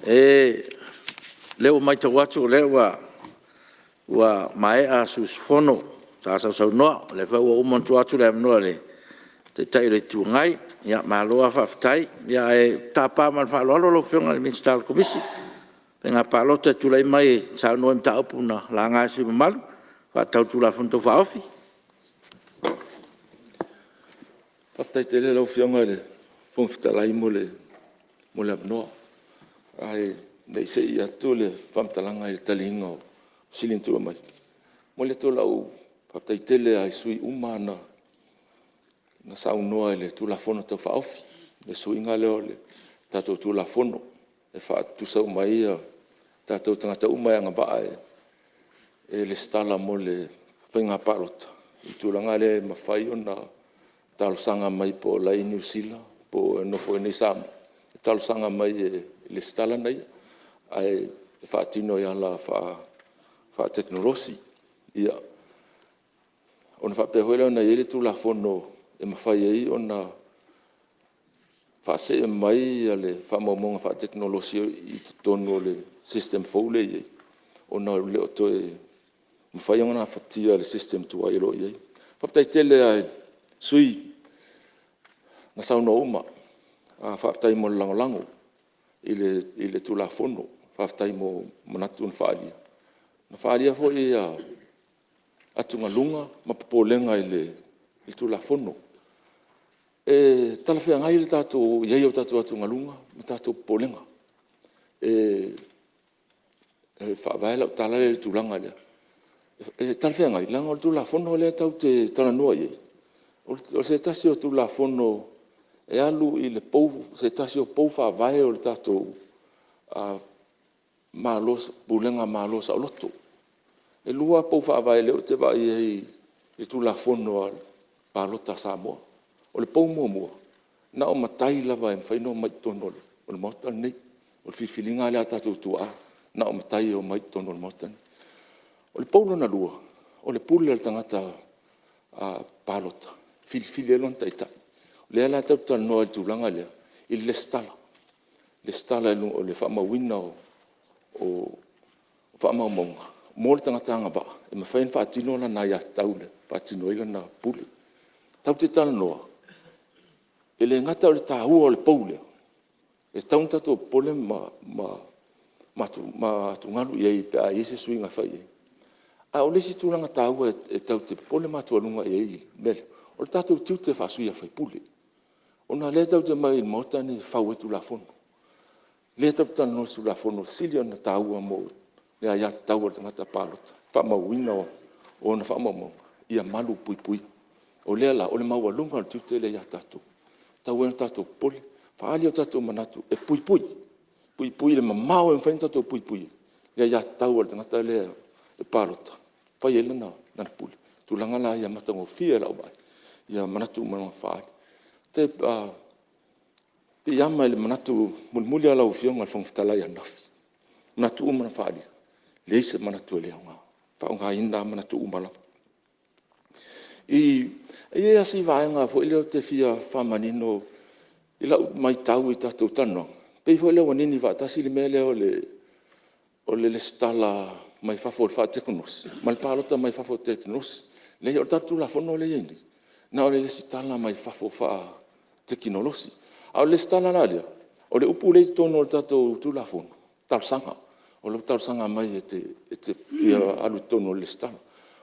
lea ua matau atu o lea ua maea sui usufono sa sausaunoa, o lea foi ua uma ona tuu atu le avanoa i le Taitai o le Itu Agai. Malo lava faafetai. Ae tapa ma le faaaloalo lau Afioga i le Minisita o le Komisi o Faiga Palota e tulai mai e saunoa i mataupu na laga e sui usufono mamalu e faatatau i le Tulafono Tau Faaofi. Faafetai tele lau Afioga i le Fofoga Fetalai mo le avanoa. Ae le i see atu le faamatalaga i le taliina o fesili na tuuina mai, e momoli atu lau faafetai tele lava i sui usufono uma na saunoa i le Tulafono Tau Faaofi i le suiga lea o le tatou Tulafono e faatutusa uma ai tatou tagata uma e agavaa e resitala mo le faiga palota i le tulaga lea e mafai ona talosaga mai po o la e i Niu Sila po o nofo i inei i Samoa, e talosaga mai e resitala ia, ae faatino i ala faatekonolosi. Ia, ona faapea foi lea ona i ai le Tulafono e mafai ai ona faasee mai le faamaumauga faatekonolosi i totonu o le system fou lea e i ai, ona e le o toe mafai ona gafatia e le system tuai o lo o i ai. Faafetai tele lava i sui usufono na saunoa uma, faafetai mo le lagolago i le Tulafono, faafetai mo manatu na faaalia. Na faaalia foi atugaluga ma popolega i le Tulafono. E talafeagai le i ai o tatou atugaluga ma tatou popolega. E faavae lau tala lea i le tulaga lea, e talafeagai leaga o le Tulafono lea tatou te talanoa i ai, o se tasi o Tulafono e alu i se tasi o pou faavae o le tatou Pulega Malo saoloto. E lua lava pou faavae lea ou te vaai i ai i Tulafono Palota a Samoa. O le pou muamua, na o matai lava e mafai ona omai i totonu o le Maota lenei. O le filifiliga lea a o tatou tuaa, na o matai e omai i totonu o le Maota lenei. O le pou lona lua, o le pule a le tagata palota e filifili ai lona taitai. O lea la tatou te talanoa i le tulaga lea i le resitala, resitala o le faamauina o faamaumauga mo le tagata agavaa e mafai ona faatino lana aiatatau e faatino ai lana pule. Tatou te talanoa, e le gata o le taua o le pou lea, e tatau ona tatou popole ma atugalu i ai pe a i ai se suiga e fai i ai. A o le isi tulaga taua e tatou te popole ma atugalu i ai i le mea lea, o le tatou tiute faa-sui usufono, ona o lea tatou te omai i le Maota lenei e fafau ai Tulafono. O lea tatou te talanoa i se Tulafono e sili ona taua mo le aiatatau a le tagata palota, faamauina o ona faamaumauga ia malupuipuia. O lea la, o le maualuga o le tiute lea ia tatou, e tatau ai ona tatou popole, faaali o tatou manatu e puipui, puipui i le mamao e mafai ona tatou puipui ai le aiatatau a le tagata lea e palota e fai ai lana pule. O tulaga la ia matagofie i lau vaai manatu uma na faaali. Ou te piiama i le manatu mulimuli lava o lau Afioga i le Fofoga Fetalai ananafi, o manatu uma na faaalia, e leai se manatu e le aoga, e faaaogaina lava manatu uma lava. E i ai lava si vaega foi lea ou te fia faamanino i lau matau i tatou talanoaga, pei foi lea ua nini faatasi le mea lea o le resitala mai fafo faatekonolosi ma le palota mai fafo faatekonolosi. Leai, o le tatou Tulafono lea e i ai nei, na o le resitala mai fafo faatekonolosi. A o le resitala la lea, o le upu lea e i totonu o le tatou Tulafono, talosaga. O lou talosaga mai e te fia alu i totonu o le resitala.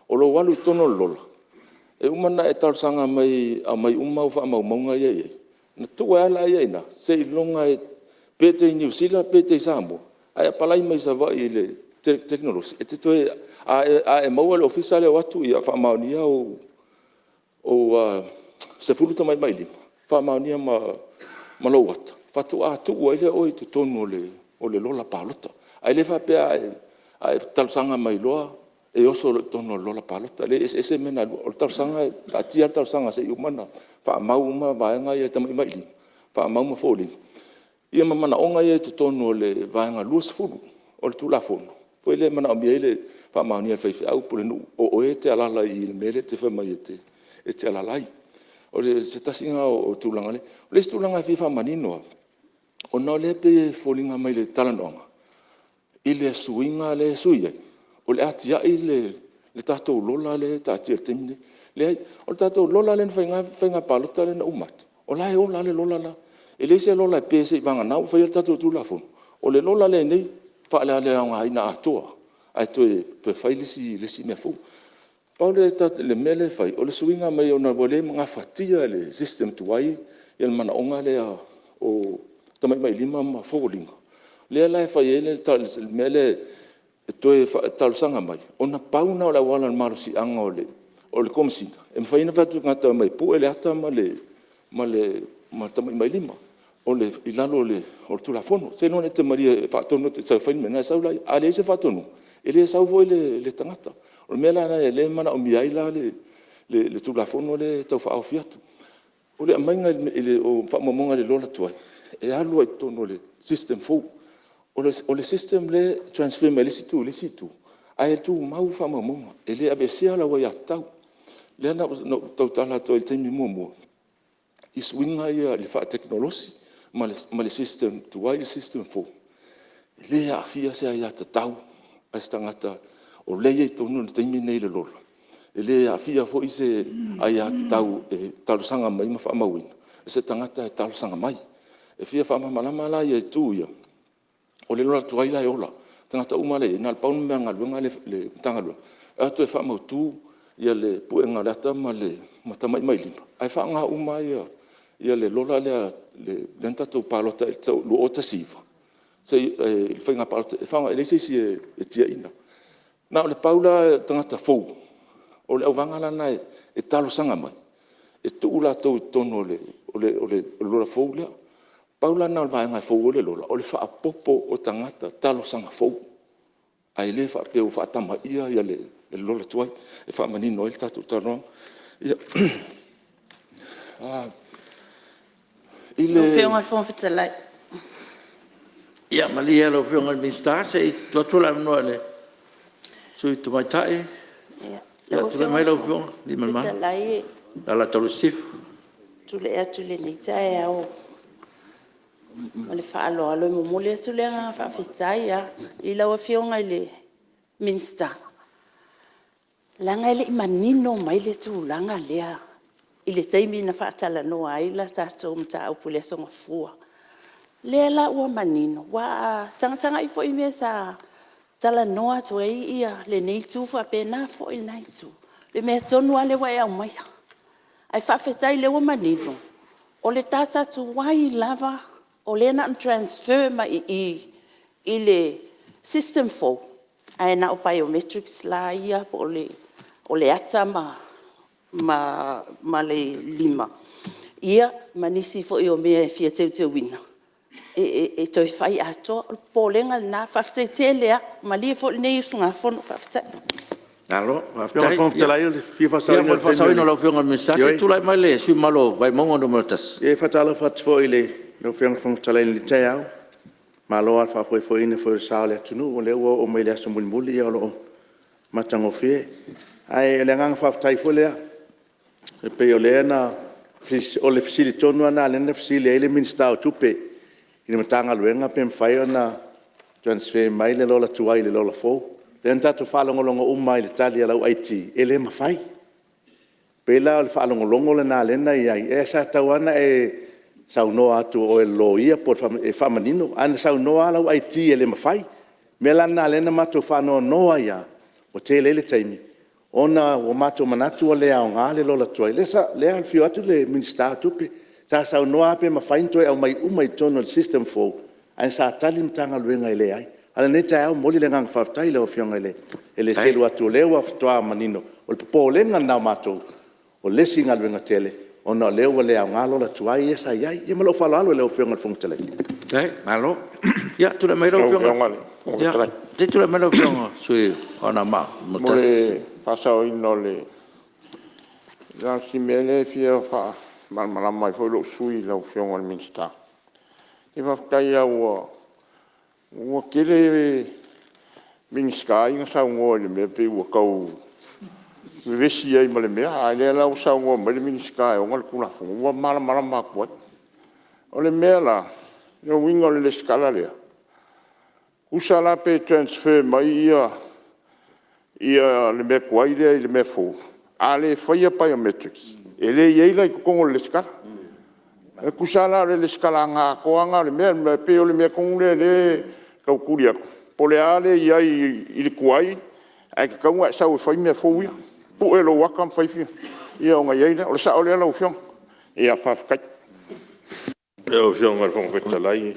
O lou alu i totonu o le lola, e uma ona e talosaga mai e aumai uma au faamaumauga ia e i ai, ona tuu ai lea i ina seiloga e... pe te i Niu Sila pe te i Samoa, a e apalai mai Savaii i le tekonolosi, e te toe... a e maua e le Ofisa le o atu ia faamaonia ou 15 tamatamailima, faamaonia ma lou ata, faatoa tuu ai lea o oe i totonu o le lola palota. Ae le faapea a e talosaga mai loa e oso loa i totonu o le lola palota. Leai, e eseese mea na e lua. O le talosaga e taatia lava le talosaga se i uma ona faamau uma vaega ia tamatamailima, faamau ma foliga, ia ma manaoga ia i totonu o le Vaega 20 o le Tulafono foi lea e manaomia ai le faamaonia e le faifeau, pulenuu o oe e te alaala i i i le mea lea e te fai mai e te alaala ai. O se tasi lena o tulaga. O le isi tulaga e fia faamanino lava, Ona o lea e pei e foliga mai i le talanoaga i le suiga lea e sui ai, o le a tiai le tatou lola lea e taatia i le taimi lenei. Leai, o le tatou lola lea na fai i le faiga palota lea na uma atu, o la e ola lava le lola la. E leai se lola e pe seiavagana ua faia le tatou Tulafono. O le lola lea e i ai nei e faaleaogaina atoa lava ae toe fai le isi mea fou. Pau le mea lea e fai, o le suiga mai ona ua le gafatia e le system tuai le manaoga lea o tamatamailima ma foliga, lea la e fai ai le mea lea e toe talosaga mai, ona pau lena o le auala o le malosiaga o le Komesina e mafai ai ona fai atu i tagata e omai e pue le ata ma le tamatamailima i lalo o le Tulafono. Seiloga e te malie e faatonu atu e te sau e fai le mea lena ona e sau lea. A leai se faatonuga, e le sau foi le tagata. O le mea la lena o lea e manaomia ai le Tulafono lea e Tau Faaofi atu. O le aumaiga o faamaumauga i le lola tuai, e alu lava i totonu o le system fou. O le system lea e transfer mai le isi itu i le isi itu, ae tumau faamaumauga, e le aveesea lau aiatatau. O lea na ou tautala atu ai i le taimi muamua i suiga ia faatekonolosi ma le system tuai i le system fou, e le aafia se aiatatau a se tagata o lea e i ai i totonu i le taimi lenei i le lola, e le aafia foi se aiatatau e talosaga mai ma faamauina se tagata e talosaga mai. E fia faamalamalama la itu ia, o le lola tuai la e ola, o tagata uma la e i ai, na o le pau le galuega a le Matagaluega, o le o atu e faamautu le puega o le ata ma le tamatamailima, ae faaaoga uma lava le lola lea na tatou palota ai i le 2019 i le faiga palota, e leai se isi e tiaiina. Na o le pau la o tagata fou, o le auvaega la lena e talosaga mai, e tuu latou i totonu o le lola fou lea. Pau la lena o le vaega e fou ai le lola, o le faaopoopo o tagata talosaga fou, ae le faapea ua faatamaia le lola tuai, e faamanino ai le tatou talanoaga. Ia… I Lau le… Afioga i le Fofoga Fetalai… Ia malie lau Afioga i le Minisita se i tuu atu le avanoa i le sui usufono tamaitai. Lau Tulai Afioga mai i le lau Afioga Fofoga Aliimalemanu Fetalai e Alataua Sisifo. tulai atu i lenei taeao ma le faaaloalo e momoli atu le agaga faafetai lava i lau Afioga i le Minisita, leaga e le i manino mai le tulaga lea i le taimi na faatalanoa ai le tatou mataupu i le Aso Gafua. O lea la ua manino, aua a tagatagai foi i mea sa talanoa atu ai lenei itu faapena foi lena itu, le mea tonu lava lea ua e aumaia. Ae faafetai o lea ua manino, o le data tuai lava o lea na ona transfer mai i i le system fou, ae na o biometrics la ia po o le ata ma le lima, ia ma nisi foi o mea e fia teuteuina e toe fai atoa. O le popolega lena. Faafetai tele lava, ua malie foi lenei usugafono. Faafetai. Malo faafetai. Ia mo le faasaoina o lau Afioga i le Minisita, se i tulai mai le sui usufono mamalu mo Vaimauga 1. E faatalofa atu foi i lau Afioga i le Fofoga Fetalai i lenei taeao. Malo lava i le faafoefoeina foi o le sa o le atunuu, o lea ua oo mai i le aso mulimuli o lo o matagofie. Ae o le agaga faafetai foi lea, e pei o le fesili tonu lava lena lea na fesili ai le Minisita o Tupe i le Matagaluega pe mafai ona transfer mai le lola tuai i le lola fou. Lea na tatou faalogologo uma lava i le tali a lau IT e le mafai. E pei la o le faalogologo lena lea na i ai, ae sa tatau lava ona e saunoa atu o oe o le Loia e faamanino, ae na saunoa lava lau IT e le mafai. O le mea la lena lea na matou faanoanoa ai lava, ua tele ai le taimi ona ua matou manatu ua le aoga le lola tuai. Lea e afio atu le Minisita o Tupe, sa saunoa lava pe mafai ona toe aumai uma i totonu o le system fou, ae sa tali le Matagaluega e leai. A o lenei taeao e momoli le agaga faafetai i lau Afioga e le selu atu o lea faatoa manino. O le popolega lena o matou, o le isi galuega tele ona o lea ua le aoga lola tuai ia sa i ai. Ia ma lou faaaloalo i lau Afioga i le Fofoga Fetalai. Faafetai, malo. Ia tulai mai lau Afioga i le sui usufono mo Anoamaa 1. Mo le faasaoina o le… Na o si mea lea e fia faamalamalama ai foi lou sui usufono i lau Afioga i le Minisita. Faafetai lava ua tele Minisita ia na saunoa i le mea pei ua tau vevesi ai ma le mea, a o lea la ua saunoa mai le Minisita e ona le Tulafono, ua malamalama atu ai. O le mea la, Le uiga o le resitala lea, tusa la pe transfer mai le mea tuai lea i le mea fou, a le faia biometrics, e le i ai la i totonu o le resitala. E tusa la o le resitalaina atoa lena o le mea. E pei o le mea tonu lea o lea e tau tutuli atu, po o le a le i ai i le tuai ae tatau ona e sau e fai mea fou ia. Pue lou ata ma fai ia ona i ai lea. O le sao lea lau Afioga? Ia faafetai. Lau Afioga i le Fofoga Fetalai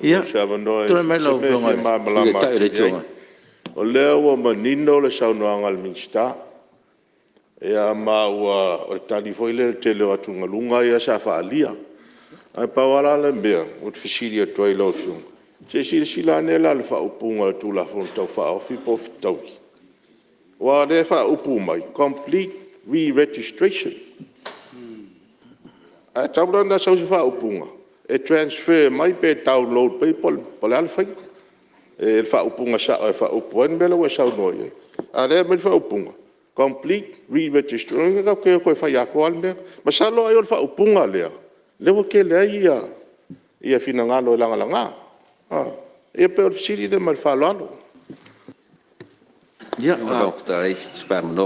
pe maua se avanoa, Tulai mai o lau se mea e Afioga fia i le Sui malamalama Taitai o le atili Itu ai. Agai. O lea ua manino le saunoaga a le Minisita, ma o le tali foi lea i le tele o atugaluga ia sa faaalia. Ae pau lava la le mea ou te fesili atu ai i lau Afioga, se i silasila ane la i le faaupuga o le Tulafono Tau Faaofi po o fetaui? Aua o lea e faaupu mai, complete re-registration. Ae tatau la ona sau se faaupuga e transfer mai pe download mai po o le a le faiga, le faaupuga sao e faaupu ai le mea lea ua e saunoa i ai. A o lea e aumai le faaupuga, complete re-registration. O lona uiga tatou te o e toe fai atoa lava le mea lea. Masalo ai o le faaupuga lea, lea ua tele ai finagalo e lagalaga. Ia pei o le fesili lea ma le faaaloalo. Ia, mo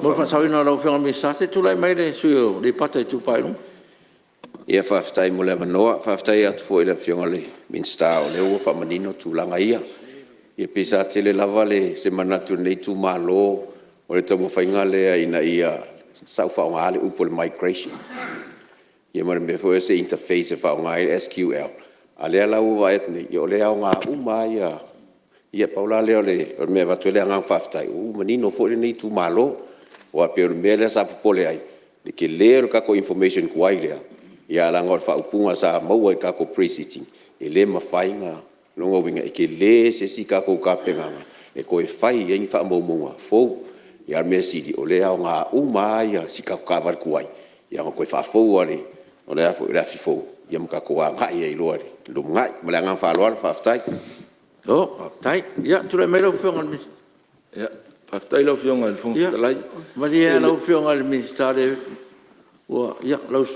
le faasaoina o lau Afioga i le Minisita, se i tulai mai le sui usufono mo Aleipata Itupa i Luga. Ia faafetai mo le avanoa. Faafetai atu foi i le Afioga i le Minisita o lea ua faamanino tulaga ia. E pei sa tele lava se manatu o lenei itumalo o le taumafaiga lea ina ia… sa ou faaaogaina le upu o le migration ia ma le mea foi lea o se interface e faaaoga ai le SQL, a o lea la ua ou vaai atu nei, o lea e aoga uma lava. Ia pau la lea o le mea e avatu ai le agaga faafetai, ua manino foi lenei itumalo. Aua pei o le mea lea sa popole ai, le tele o le tatou information tuai lea, ae leaga o le faaupuga sa maua i tatou Pre-Sitting e le mafai ona… O lona uiga e tele se isi tatou tapenaga e toe fai ai ni faamaumauga fou. A o le mea sili o lea e aoga uma lava si tatou taavale tuai, ia ona toe faafou lava o le afi fou ma tatou agai ai loa i le lumanai. Ma le agaga faaaloalo faafetai. Malo faafetai. Ia tulai mai lau Afioga i le Minisita. Faafetai lau Afioga i le Fofoga Fetalai. Malie lau Afioga i le Minisita, lau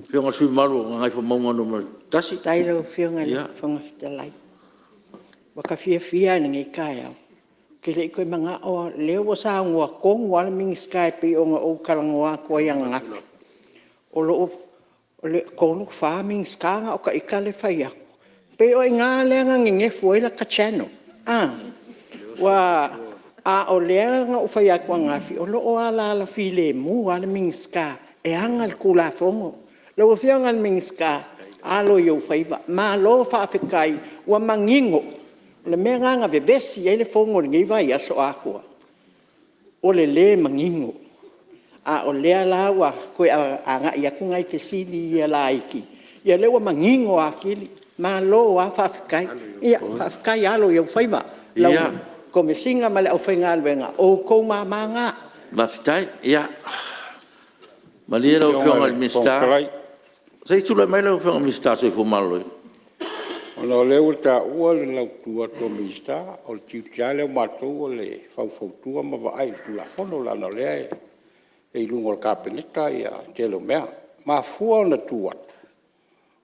Afioga i le sui usufono mamalu mo Gagaifomauga 1. Faafetai i lau Afioga i le Fofoga Fetalai. Ua ta fiafia lava i lenei taeao, ou te le i toe manao lava, o lea ua saunoa tonu lava le Minisita e pei ona ou talanoa atu ai ananafi. O le 3, 4 Minisita na o ita lea e fai atu. E pei o i ina lea na nenefu ai lata channel, a o lea na ou fai atu ananafi, o lo o alaala filemu lava le Minisita e ana le Tulafono. Lau Afioga i le Minisita, alo i ou faiva, malo faafetai ua manino. O le mea lena na vevesi ai le fono i lenei vaiaso atoa, o le lē manino. A o lea la ua toe agai atu nai fesili ia laiti, ia lea ua manino atili. Malo lava faafetai. Faafetai alo i ou faiva, lau Komesina ma le aufaigaluega, o outou mama na. Faafetai. Ia malie lau Afioga i le Minisita, se i tulai mai lau Afioga i le Minisita o le Soifua Maloloina. Ona o lea ua taua le lautu atu o Minisita, o le tiute lava lea o matou o le faufautua ma vaai i le Tulafono leaga o lea e i luga o le Kapeneta le tele o mea. E mafua ona tu atu,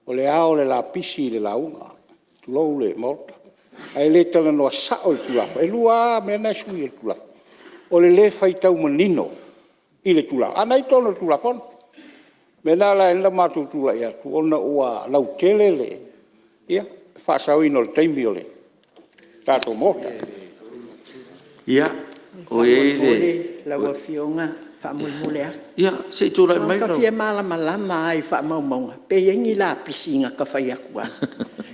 o le ao o le lapisi i le lauga, tulou le Maota, ae le talanoa sao i le Tulafono. E lua lava mea na e sui e le Tulafono, o le le faitau manino i le Tulafono, a o lena e i totonu o le Tulafono. O le mea lena e ala ai ona matou tulai atu, ona ua lautele le faasaoina o le taimi o le tatou Maota. Ia, ua i ai le… Faamolemole lau Afioga, faamolemole lava. Ia se i tulai mai lau… Ua ta fia malamalama lava i faamaumauga pe i ai ni lapisi na ta fai atu ai.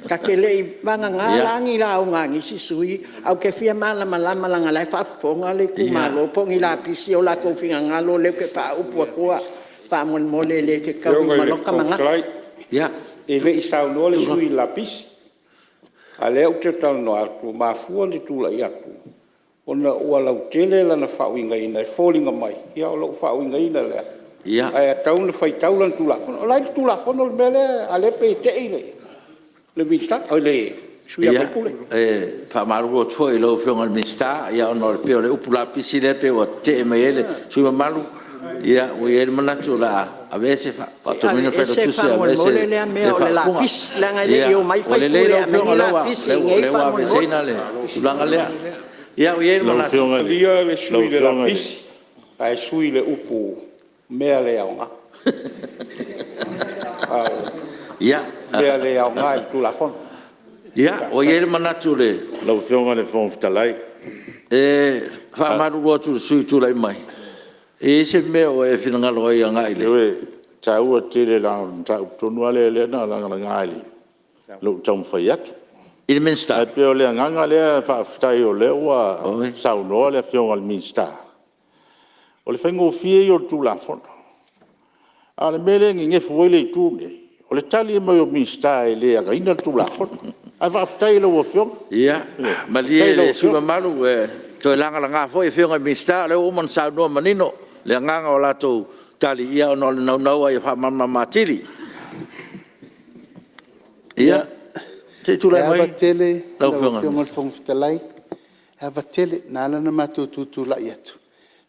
Ta te le i… vagana la ni lauga a nisi sui usufono, ae ou te fia malamalama leaga o la e faafofoga le itumalo po o ni lapisi o latou finagalo lea ou te faaupu atua. Faamolemole e le fetaui ma lota manatu. Lau Afioga i le Fofoga Fetalai, e le i saunoa le sui usufono i lapisi, a o lea ou te talanoa atu, ua mafua ona tulai atu ona ua lautele lana faauigaina e foliga mai o lou faauigaina lea, ae tatau ona faitau lana Tulafono. O la e i le Tulafono le mea lea, a o lea e pei e tei le sui usufono. Ia, e faamalulu atu foi i lau Afioga i le Minisita, ona e pei o le upu lapisi lea pei ua tetee mai ai le sui usufono mamalu. Ia ua i ai le manatu o le a Aveese, faatonuina le Aveese Failautusi e aveese faamolemole lea mea o le lea faaupuga. lapisi, leaga e le i omai Ua sui lelei usufono e lau aumai Afioga ni lapisi o iinei lea ua faamolemole. aveeseina le tulaga lea. Ia ua i ai le manatu… Malie le sui usufono i le lapisi, ae sui i le upu mea le aoga. Mea le aoga i le Tulafono. Ia, ua i ai le manatu o le… Lau Afioga i le Fofoga Fetalai… E faamalulu atu i le sui usufono ua tulai mai, e i ai se mea ua e finagalo ai agai i le… Ioe, e taua tele leaga o le mataupu tonu lava lea na lagalaga i lou taumafai atu. I le Minisita? Ae pei o le agaga lea faafetai o lea ua saunoa le Afioga i le Minisita, o le faigofie ia o le Tulafono. A o le mea lea e nenefu ai le Itu lenei, o le tali mai o Minisita e le ona ina le Tulafono. Ae faafetai i lau Afioga. Ia, malie le sui usufono mamalu, ua e toe lagalaga foi Afioga i Minisita, o lea ua uma ona saunoa manino le agaga o latou tali, ona o le naunau lava ia faamalamalama atili. Ia, se i tulai E mai ava tele lau lau Afioga Afioga i le Fofoga Fetalai, e ava tele. Na ala ona matou tutulai atu, e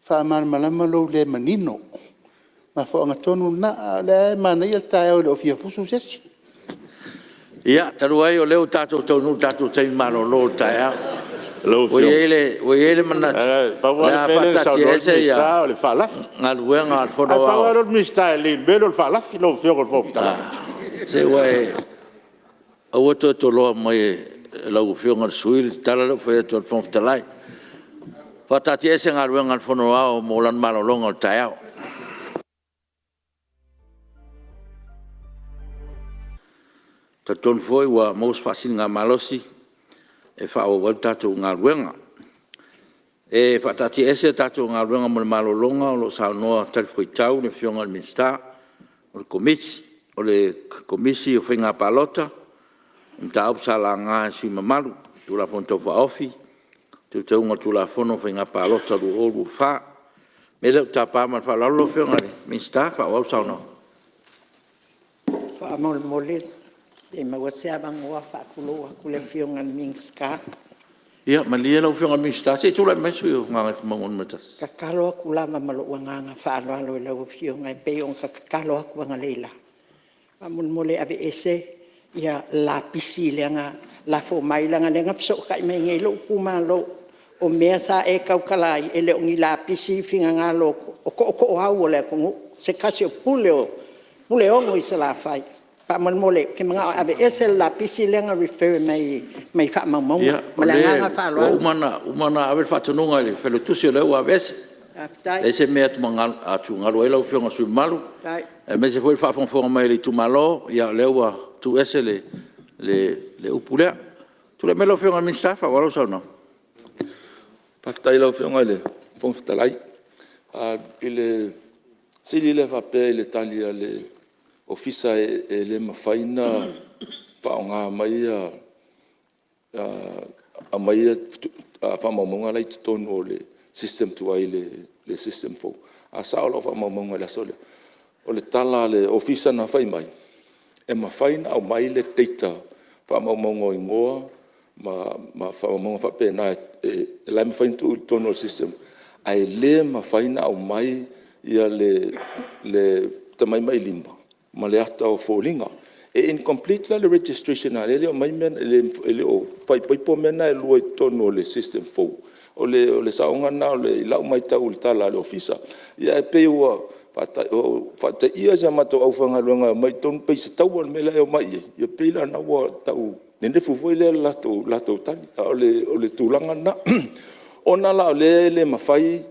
faamalamalama lou le manino. O le mafuaaga tonu lena, a o lea lava e manaia le taeao e le o fia fusu se isi. Ia, talu ai o lea ua tatou taunuu i le tatou taimi malolo o le taeao, ua i ai le manatu Pau o le lava a le mea lea na saunoa ai le faataatiaese Minisita o le faalafi. Galuega a le Fono Ae pau Aoao. lava lea o le Minisita e lelei i le mea lea o le faalafi lau Afioga i le Fofoga Fetalai. Se ua e… Aua le toe toloa mai e lau Afioga i le sui usufono le tala lea ua fai atu e le Fofoga Fetalai. Faataatiaese Galuega a le Fono Aoao mo lana malologa o le taeao. E talitonu foi ua maua se faasiligamalosi e faaauau ai le tatou galuega. E faataatiaese tatou galuega mo le malologa o lo o saunoa talifuaitau le Afioga i le Minisita o le Komisi o Faiga Palota i mataupu sa laga e sui usufono mamalu i Tulafono Tau Faaofi o Teuteuga o le Tulafono o Faiga Palota 2024. O le mea lea ou te tapa ma le faaaloalo lau Afioga i le Minisita e faaauau le saunoaga. Faamolemole pe maua se avanoa, e faatulou atu i le Afioga i le Minisita. Ia malie lau Afioga i le Minisita se i tulai mai le sui usufono mo Gagaifomauga 1. E tatalo atu lava ma lou agaga faaaloalo i lau Afioga e pei ona ta tatalo atu analeila, faamolemole aveese le lapisi lea na lafo mai, leaga o lea na fesootai mai nei lou itumalo, o mea sa e tautala ai, e le o ni lapisi finagalo o tootooau o le atunuu, se tasi o Puleono i Salafai. Faamolemole ou te manao e aveese le lapisi lea na refer mai mai faamaumauga. Ma le agaga faaaloalo. Ia, o lea ua uma ona ave le faatonuga i le Failautusi o lea ua aveese. E leai se mea e atugalu ai lau Afioga i le sui usufono mamalu, aemaise foi le faafogafoga mai a le itumalo, o lea ua tuu ese le upu lea. Tulai mai lau Afioga i le Minisita e faaauau lau saunoaga. Faafetai i lau Afioga i le Fofoga Fetalai. I le fesili lea faapea i le tali a le Ofisa e le mafai ona faaaoga mai aumai faamaumauga la e i totonu o le system tuai i le system fou. A sao lau faamaumauga i le aso lea, o le tala a le Ofisa na fai mai, e mafai ona aumai le data o faamaumauga o igoa ma faamaumauga faapena la e mafai ona tuu i totonu o le system, ae le mafai ona aumai le tamatamailima ma le ata o foliga. E incomplete la le registration a o lea e le o faaipoipo mea na e lua i totonu o le system fou. O le saoga lena i lau matau i le tala a le Ofisa. Ia ae pei ua faateia si a matou aufaigaluega e omai i totonu pei se taua le mea la e omai i ai, ia pei la o lena ua tau nenefu foi lea le latou tali. A o le tulaga lena. Ona la o lea e le mafai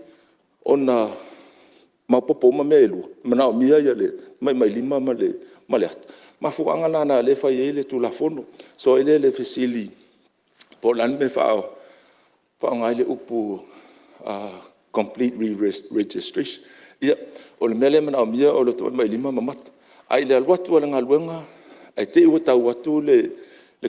ona maopoopo uma mea e lua, e manaomia le tamatamailima ma le ata, o le mafuaaga la lena o lea e fai ai le Tulafono. Sosoo ai lea i le fesili po o le a le mea e faaaoga ai le upu complete re-registration. Ia, o le mea lea e manaomia o le tamatamailima ma ata. Ae i le alu atu o le galuega ae te i ua tau atu le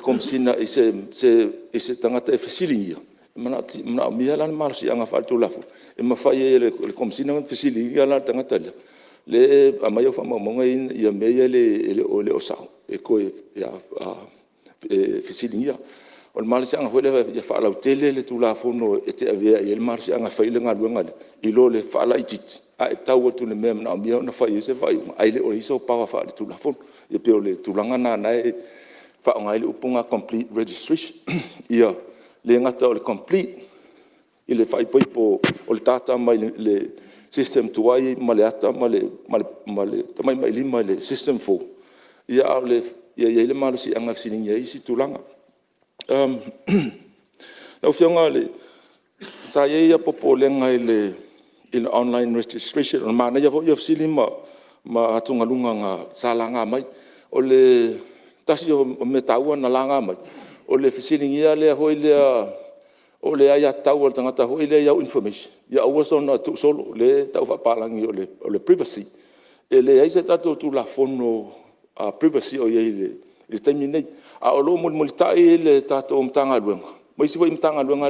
Komesina i se tagata e fesiligia, e manaomia la le malosiaga faale-Tulafono e mafai ai e le Komesina ona fesiligia la le tagata lea e aumai au faamaumauga ia mea ia e le o sao e toe fesiligia. O le malosiaga foi lea ia faalautele le Tulafono e te avea i ai le malosiaga e fai ai le galuega lea i lo le faalaitiiti A e tau atu i le mea e manaomia ona fai ai se faaiuga ae le o i ai sou power faaletulafono. E pei o le tulaga lena o lena e faaaoga ai le upu lena complete registration. Ia le gata o le complete i le faaipoipo o le data mai le system tuai ma le ata ma le tamatamailima i le system fou, ia a ia i ai le malosiaga e fesiligia ai isi tulaga. Lau Afioga sa i ai popolega i le online registration. O le manaia foi ia o fesili ma atugaluga sa laga mai. O le tasi o mea taua na laga mai, o le fesiligia lea foi lea o le aiatatau a le tagata foi lea i au information ia aua le soona tuusolo, lea e tau faapapalagi o le privacy. E leai se tatou Tulafono Privacy o i ai i le taimi lenei, a o lo o mulimulitai le tatou Matagaluega ma isi foi Matagaluega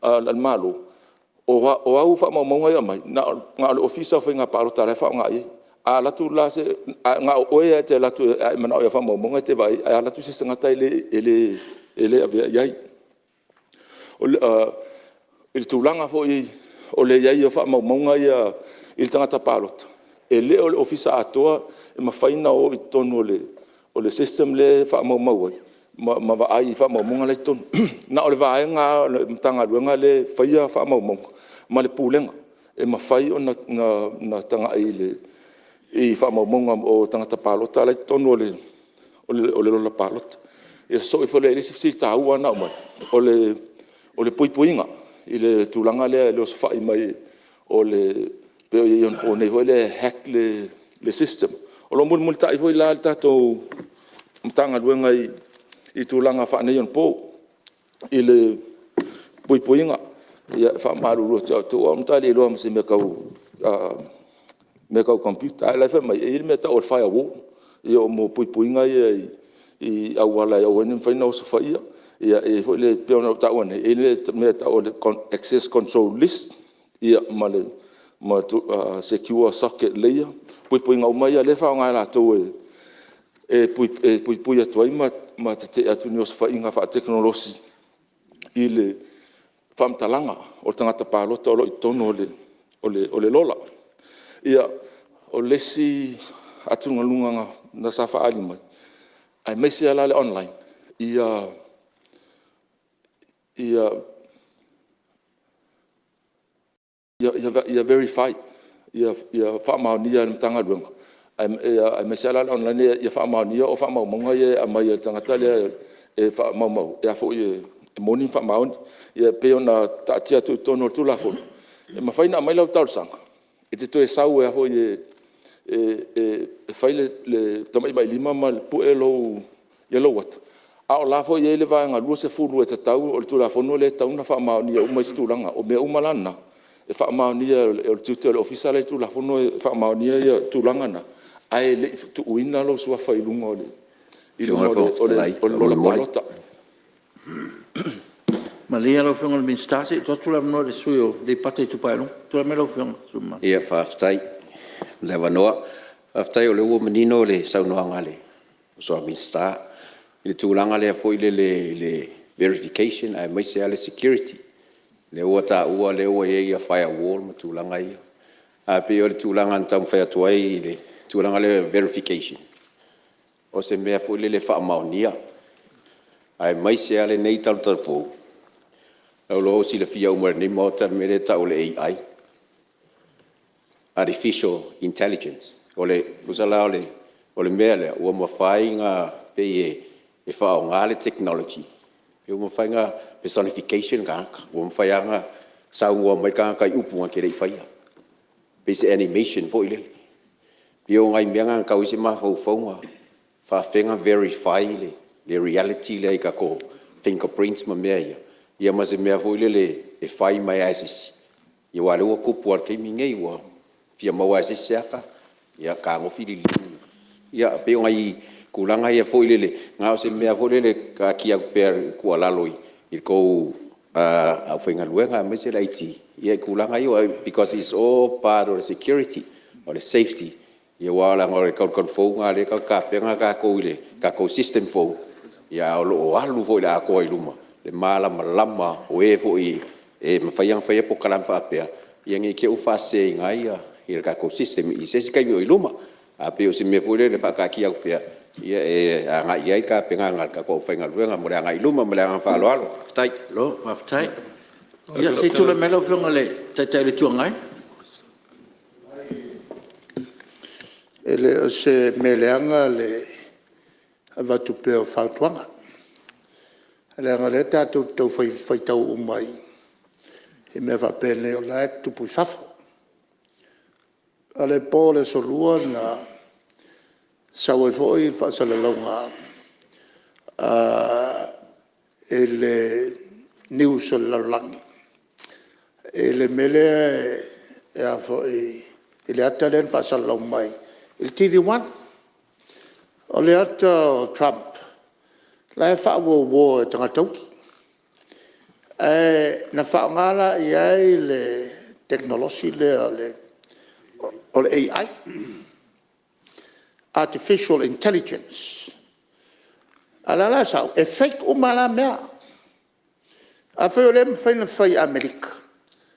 a le Malo, o au faamaumauga ia e aumai, na o le Ofisa o Faiga Palota la e faaaoga i ai. A alu atu la se… na o oe lava e te alu atu a e manao i au faamaumauga e te vaai i ai, ae a alu atu se isi tagata e le avea i ai. I le tulaga foi o le i ai o faamaumauga ia i le tagata palota, e le o le Ofisa atoa e mafai ona o i totonu o le system lea e faamaumau ai ma vaai i faamaumauga la e i totonu. Na o le vaega lava o le Matagaluega lea e faia faamaumauga ma le Pulega e mafai ona tagai i faamaumauga o tagata palota la e i totonu o le lola palota. Ia sosoo ifo lea i le isi fesili taua lava na aumai, o le puipuiga i le tulaga lea i le osofai mai pei o i onaponei foi lea e hack le system. O lo o mulimulitai foi la le tatou Matagaluega i tulaga faaneionapo i le puipuiga. E faamalulu atu ia te outou o au e matua le iloa lava ma se mea tau computer, ae o la e fai mai e i ai le mea e tau o le firewall, mo puipuiga ia i auala e aua ai ne i mafai ona osofaia. E i ai foi le pei ona ou taua nei, e i ai le mea e tau o le access control list ma le secure socket layer, o puipuiga uma ia o lea e faaaoga e latou e puipui atu ai ma tetee atu i ni osofaiga faatekonolosi i le faamatalaga o le tagata palota o lo o i totonu o le lola. Ia, o le isi atugaluga sa faaali mai, aemaise lava la le online, ia verify, ia faamaonia e le Matagaluega, aemaise lava la le online ia faamaonia o faamaumauga ia e aumai e le tagata lea e faamaumauina, e moni ma faamaoni. Ia pei ona taatia atu i totonu o le Tulafono, e mafai ona aumai lau talosaga, e te toe sau ai foi e fai le tamatamailima ma pue lou ata, a o la e foi e i ai le Vaega 20 e tatau, o le Tulafono lea e tatau ona faamaonia uma isi tulaga. O mea uma la na, e faamaonia, o le tiute o le Ofisa la e i ai i le Tulafono e faamaonia tulaga na, ae le i tuuina lou suafa i luga o le lola palota. Malie lau Afioga i le Minisita se i tuu atu le avanoa i le sui usufono mo Aleipata Itupa i Luga. Tulai mai lau Afioga i le sui usufono mamalu. Ia faafetai mo le avanoa. Faafetai o lea ua manino le saunoaga a le uso a Minisita i le tulaga lea foi lele i le verification aemaise lava le security. Lea ua taua o lea ua i ai firewall ma tulaga ia. Ae pei o le tulaga na taumafai atu ai i le tulaga lea o le verification, o se mea foi lele e faamaonia aemaise lava lenei talutalufou, masalo ua silafia uma e lenei Maota le mea lea e tau o le AI, Artificial Intelligence. Tusa la o le mea lea ua mafai ona pei e faaaoga le technology ua mafai ona personification le tagata, ua mafai lava ona saunoa mai le tagata i upu na te le i faia, pei se animation foi lele. Ia o nai mea na na tau i ai se mafaufauga, e faafefea ona verify le reality lea i tatou fingerprints ma mea ia, ia ma se mea foi lele e fai mai lava e se isi, aua o lea ua tupu lava i le taimi lenei, ua fia maua lava e se isi se ata, ia fetagofi liliu. Ia pei o nai tulaga ia foi lele, na o se mea foi lele e taatia atu pea e tuualalo i le tou aufaigaluega aemaise le IT i tulaga ia because it's all part of the security, o le safety, aua leaga o le talutalufou lena o lea tatou te tapena tatou i le tatou system fou, ae o lo o alu foi i le atoa i luma le malamalama o e foi e mafai ona faia polokalame faapea Ia ne i te i ua faaseseina ai le tatou system i se isi taimi o i luma. Ae pei o se mea foi lele e faataatia atu pea e agai i ai tapenaga a le tatou aufaigaluega mo le agai i luma. Ma le agaga faaaloalo. Faafetai. Malo faafetai. Ia se i tulai mai lau Afioga i le Taitai o le Itu Agai. E le o se mea leaga le avatu pea o fautuaga, leaga o lea tatou te tau faitau uma i mea faapenei o la e tutupu i fafo. O le po o le Aso Lua na sau ai foi le faasalalauga i le news a le lalolagi i le mea lea e a foi… I le ata lea na faasalalau mai i le TV1. O le ata o Trump la e faauouo e tagata uli ae na faaaoga la i ai le tekonolosi lea o le AI, Artificial Intelligence. A o la e la e sau e fake uma lava mea. Afai o lea e mafai ona fai e Amerika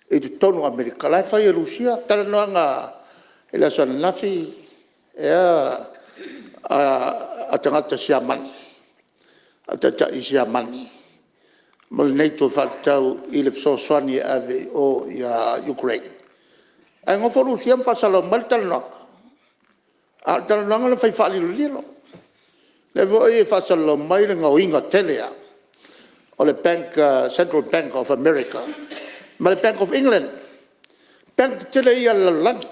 i totonu o Amerika, o la e fai e Rusia. O talanoaga i le aso ananafi ea a tagata Siamani, a Taitai Siamani ma le NATO e faatatau i le fesoasoani e ave i o ia Ukraine, ae nofo Rusia ma faasalalau mai le talanoaga, a o le talanoaga na fai faalilolilo. O lea foi e faasalalau mai le gaoiga tele lava o le Central Bank of America ma le Bank of England, o bank tetele ia a le lalolagi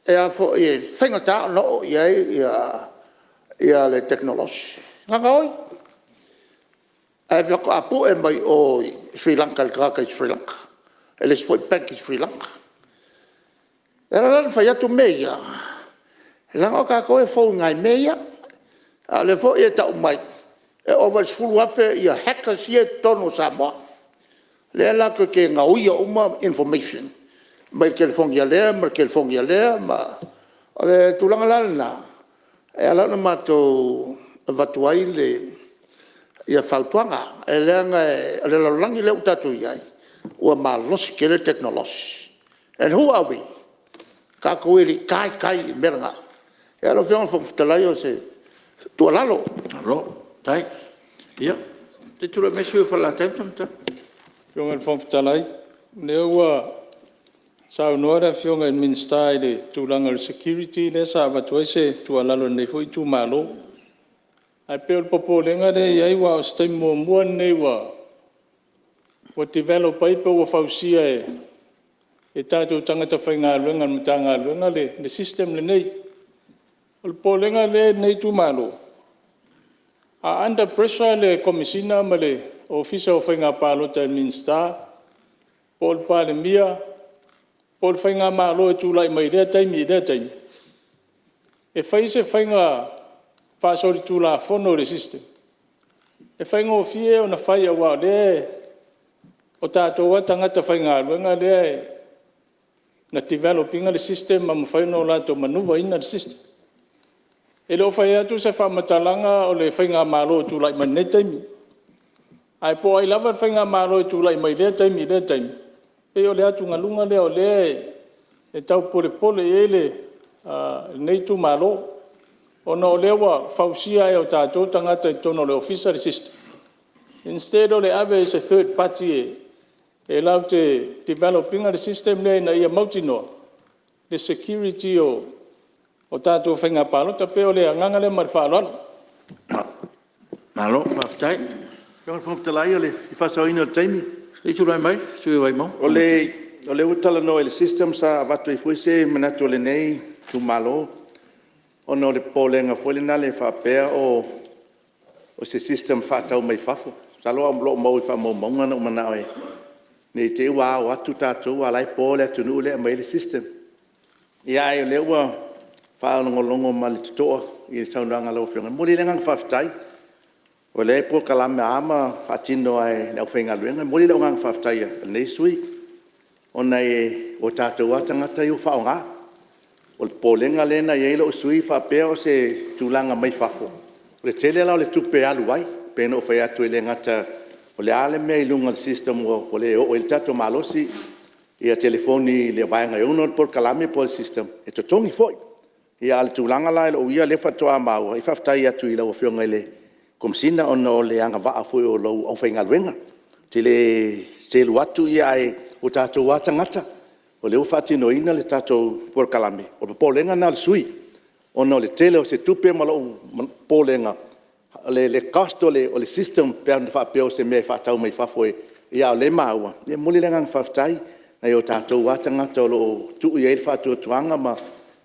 e faigata ona oo i ai le tekonolosi. Na gaoi, ae faatoa pue mai o i Sri Lanka e le tagata i Sri Lanka e le isi foi bank i Sri Lanka. E ala la ona fai atu mea ia, leaga o tatou e fou i nai mea ia. A o lea foi e tau mai e ova i le 10,000 hackers ia e i totonu o Samoa lea latou te gaoia uma information mai telefoni a lea ma telefoni a lea. O le tulaga la lena e ala ona matou avatu ai fautuaga, leaga o le lalolagi lea ua tatou i ai ua malosi tele le tekonolosi. And who are we? O tatou e le i taitai i le mea lena. Ia lau Afioga i le Fofoga Fetalai o se tuualalo. Malo faafetai. Ia se i tulai mai le sui usufono mo Falelatai ma Samatau. Lau Afioga i le Fofoga Fetalai, o lea ua saunoa le Afioga i le Minisita i le tulaga o le security lea sa avatu ai se tuualalo a lenei foi Itumalo. Ae pei o le popolega lea e i ai aua o se taimi muamua lenei ua develop ai po o ua fausia e tatou tagata faigaluega a le Matagaluega le system lenei. O le popolega lea e i ai lenei Itumalo, a under pressure le Komesina ma le Ofisa o Faiga Palota e le Minisita po o le Palemia po o le Faigamalo e tulai mai i lea taimi i lea taimi, e fai se faiga faasolitulafono i le system, e faigofie ona fai aua o lea o tatou lava tagata faigaluega lea na develop ina le system ma mafai ona latou manouver ina le system. E le o fai atu se faamatalaga o le Faigamalo o tulai mai i lenei taimi, ae po o ai lava le Faigamalo e tulai mai i lea taimi i lea taimi, e pei o le atugaluga lea o lea e tau polepole i ai lenei Itumalo, ona o lea ua fausia e o tatou tagata i totonu o le Ofisa le system instead o le ave i se third party e latou te develop ina le system lea ina ia mautinoa le security o tatou faiga palota. E pei o le agaga lea ma le faaaloalo. Malo faafetai. Lau Afioga i le Fofoga Fetalai o le faasaoina o le taimi. Se i tulai mai le sui usufono mo Vaimauga. O lea ua talanoa i le system sa avatu ai foi se manatu o lenei Itumalo ona o le popolega foi lena faapea o se system faatau mai fafo. Masalo o lo o maua i faamaumauga na ou manao e… ne i te i ua ao atu tatou a o la e po le atunuu lea e aumai ai le system. Ia a o lea ua faalogologo ma le totoa i le saunoaga a lau Afioga, e momoli ai le agaga faafetai. O lea e polokalame lava ma faatino lava e le aufaigaluega. E momoli le agaga faafetai o lenei sui usufono ona o tatou lava tagata ia ua faaaoga. O le popolega lea na i ai lou sui usufono faapea o se tulaga mai fafo, o le tele la o le tupe e alu ai. E pei ona ou fai atu e le gata O le a le mea i luga o le system ua le oo ai le tatou malosi telefoni i le vaega e ona le polokalame po o le system e totogi foi. A o le tulaga la i lou ia lea faatoa maua, faafetai atu i lau Afioga i le Komesina ona o le agavaa foi o lau aufaigaluega. Ou te le selu atu ae o tatou lava tagata o lea ua faatinoina le tatou polokalame. O le popolega lena o le sui usufono ona o le tele o se tupe ma lou popolega o le cost o le system pe ana faapea o se mea e faatau mai fafo, a o lea e maua. E momoli le agaga faafetai i nai o tatou lava tagata o lo o tuu i ai le faatuatuaga ma…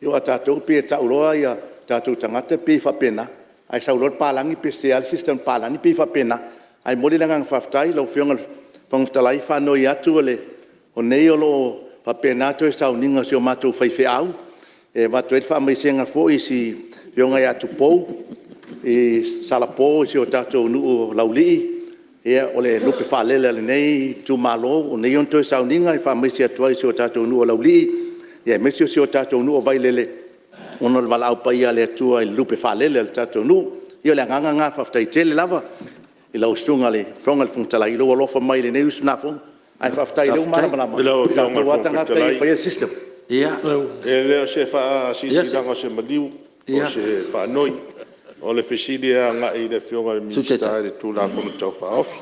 Aua o tatou e pei e tau loa o tatou tagata e pei e faapena, ae sau loa le palagi pe sese lava le system a le palagi e pei e faapena. Ae momoli le agaga faafetai i lau Afioga i le Fofoga Fetalai, e faanoi atu o nei o lo o faapena toe sauniga o si o matou faifeau e avatu ai le faamaisega foi i le Afioga ia Tupou Salapo i si o tatou nuu o Laulii, o le lupe faalele a lenei itumalo, o nei ona toe sauniga. E faamaise atu ai i si o tatou nuu o Laulii aemaise o si o tatou nuu o Vailele ona o le valaau paia a le Atua i le lupe faalele a le tatou nuu. Ia o le agaga lena faafetai tele lava i lau Susuga i le Fofoga Fetalai i lou alofa mai i lenei usugafono, ae faafetai o lea ua malamalama Lau o Afioga i tatou le lava Fofoga tagata ia e Fetalai, faia le system. E le o se faasilasilaga o se maliu po o se faanoi. O le fesili e agai i le Afioga i le Minisita i le Tulafono Tau Faaofi.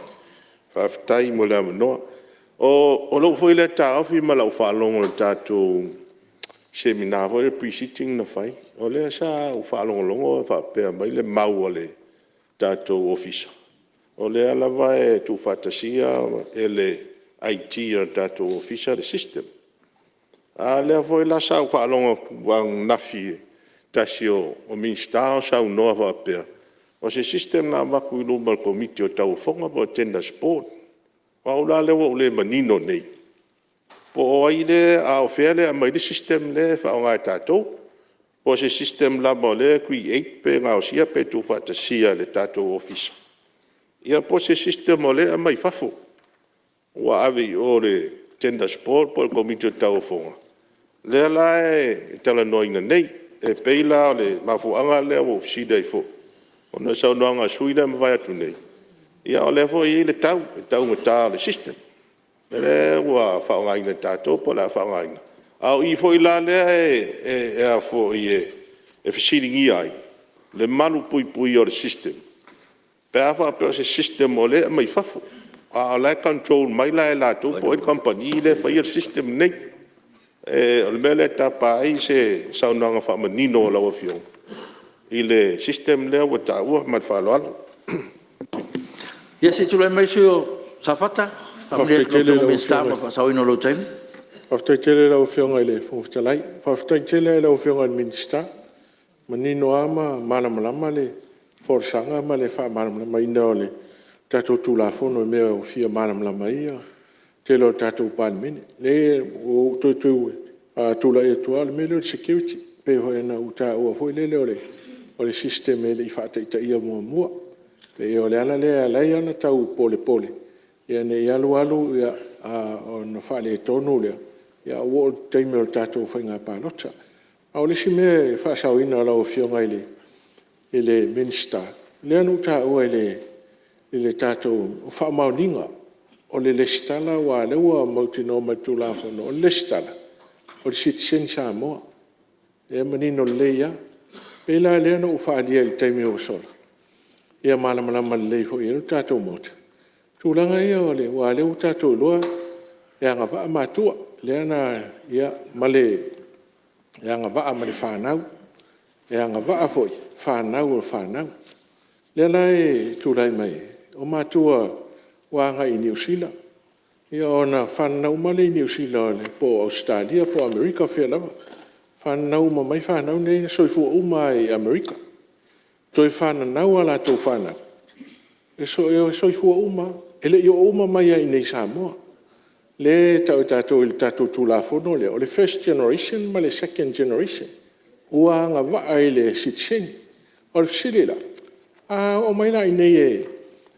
Faafetai mo le avanoa. O lou foi lea taofi ma lau faalogo i le tatou Semina foi lea Pre-sitting na fai, o lea sa ou faalogologo o faapea mai le mau a le tatou Ofisa, o lea lava e tuufaatasia e le IT a le tatou Ofisa le system. A o lea foi la sa ou faalogo atu ananafi i se tasi o Minisita o saunoa faapea, o se system na avatu i luma o le Komiti o Tauofoga po o le Tenders Board. O au la lea ua ou le manino nei, po o ai lea, a o fea lea e aumai ai le system lea e faaaoga e tatou? Po o se system lava o lea e create pe gaosia pe tuufaatasia e le tatou Ofisa, ia po o se system o lea e aumai fafo ua ave i o i le Tenders Board po o le Komiti o Tauofoga lea la e talanoaina nei. E pei la o le mafuaaga lea ua ou fesili ai foi ona o le saunoaga a le sui usufono lea ua mavae atu nei, ia o lea foi e i ai le tau, le taugata o le system lea ua faaaogaina e tatou po o le a faaaogaina. A o i foi la lea e fesiligia ai le malupuipuia o le system pe a faapea o se system o lea e aumai fafo, a o la e control mai la e latou po o ai le kamupani lea e faia le system lenei. O le mea lea e tapa ai se saunoaga faamanino a lau Afioga i le system lea ua taua. Ma le faaaloalo. Ia se i tulai mai le sui usufono mo Safata. Faamalie atu i lau Afioga i le Minisita mo le faasaoina o lou taimi. Faafetai tele i lau Afioga i le Fofoga Fetalai. Faafetai tele lava i lau Afioga i le Minisita, ua manino lava ma malamalama le folasaga ma le faamalamalamaina o le tatou Tulafono i mea ua fia malamalama ai le tele o le tatou Palemene. Leai ua ou toe tulai atu lava o le mea lea o le security pei foi ona ou taua foi lele o le system e le i faataitaia muamua. E pei o le ala lea e ala ai ona tau polepole ne i alu alu ona faaletonu lea, ae ua oo i le taimi o le tatou faiga palota. A o le isi mea i le faasaoina o lau Afioga i le Minisita, lea na ou taua i le tatou faamaoniga o le resitala aua o lea ua mautinoa mai i le Tulafono, o le resitala o le sitiseni Samoa, lea e manino lelei lava. E pei la lea na ou faaalia i le taimi ua sola ia malamalama lelei foi i ai le tatou Maota i tulaga ia aua o lea ua tatou iloa e agavaa matua, ma e agavaa ma le fanau, e agavaa foi fanau a le fanau. O lea la e tulai mai ai, o matua ua agai i Niu Sila ona fananau uma lea i Niu Sila po o Ausetalia po o Amerika o fea lava, fananau uma mai fanau nei na soifua uma lava i Amerika. Toe fananau a latou fanau, e soifua uma lava, e le i oo uma mai lava i inei i Samoa. Lea e tau e tatou i le tatou Tulafono lea, o le first generation ma le second generation ua agavaa i le sitiseni. O le fesili la; a oo mai la i inei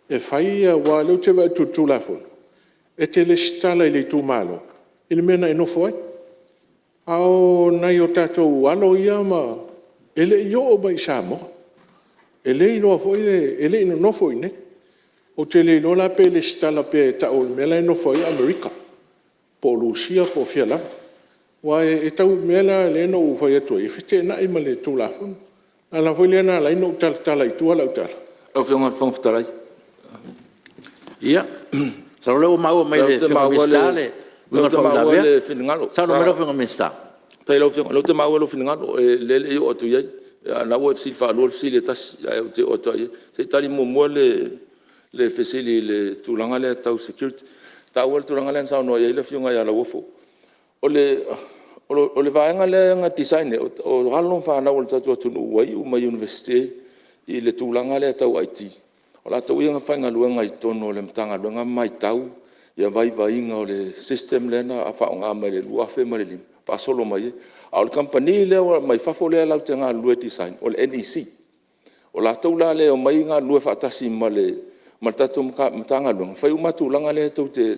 e fai aua o lea ou te vaai atu i le Tulafono, e te resitala i le itumalo i le mea na e nofo ai. A o nai o tatou alo ia e le i oo mai i Samoa, e le iloa foi, e le i nonofo i inei. Ou te le iloa la pe resitala pea e tau o le mea la e nofo ai o Amerika po o Lusua po o fea lava. Aua e tau o le mea la lea na ou fai atu ai e feteenai ma le Tulafono. O le ala foi lea na ala ai ona ou talatala i tua lau tala. Lau Afioga i le Fofoga Fetalai… Ia, masalo o lea ua maua mai e le Afioga i le Minisita le uiga o le faauilavea. Saunoa mai lau Afioga i le Minisita. Faafetai i lau Afioga, o lea ou te maua lou finagalo, o lea e le i oo atu i ai. A o lena ua e fesili faalua le fesili e tasi ae ou te oo atu lava i ai. Se i tali muamua le fesili i le tulaga lea tau security. E taua le tulaga lea na saunoa i ai le Afioga ia Lauofo. O le vaega lea na design ina, o alo ma fanau a le tatou atunuu ua iu mai Iunivesite i le tulaga lea tau IT, o latou ia na faigaluega i totonu o le Matagaluega ma matau ia vaivaiga o le system lea na faaaoga mai le 2005 faasolo mai ai. A o le kamupani lea mai fafo lea latou te galulue e design o le NEC. O latou la lea e omai galulue faatasi ma le tatou Matagaluega, fai uma lava tulaga ia tou te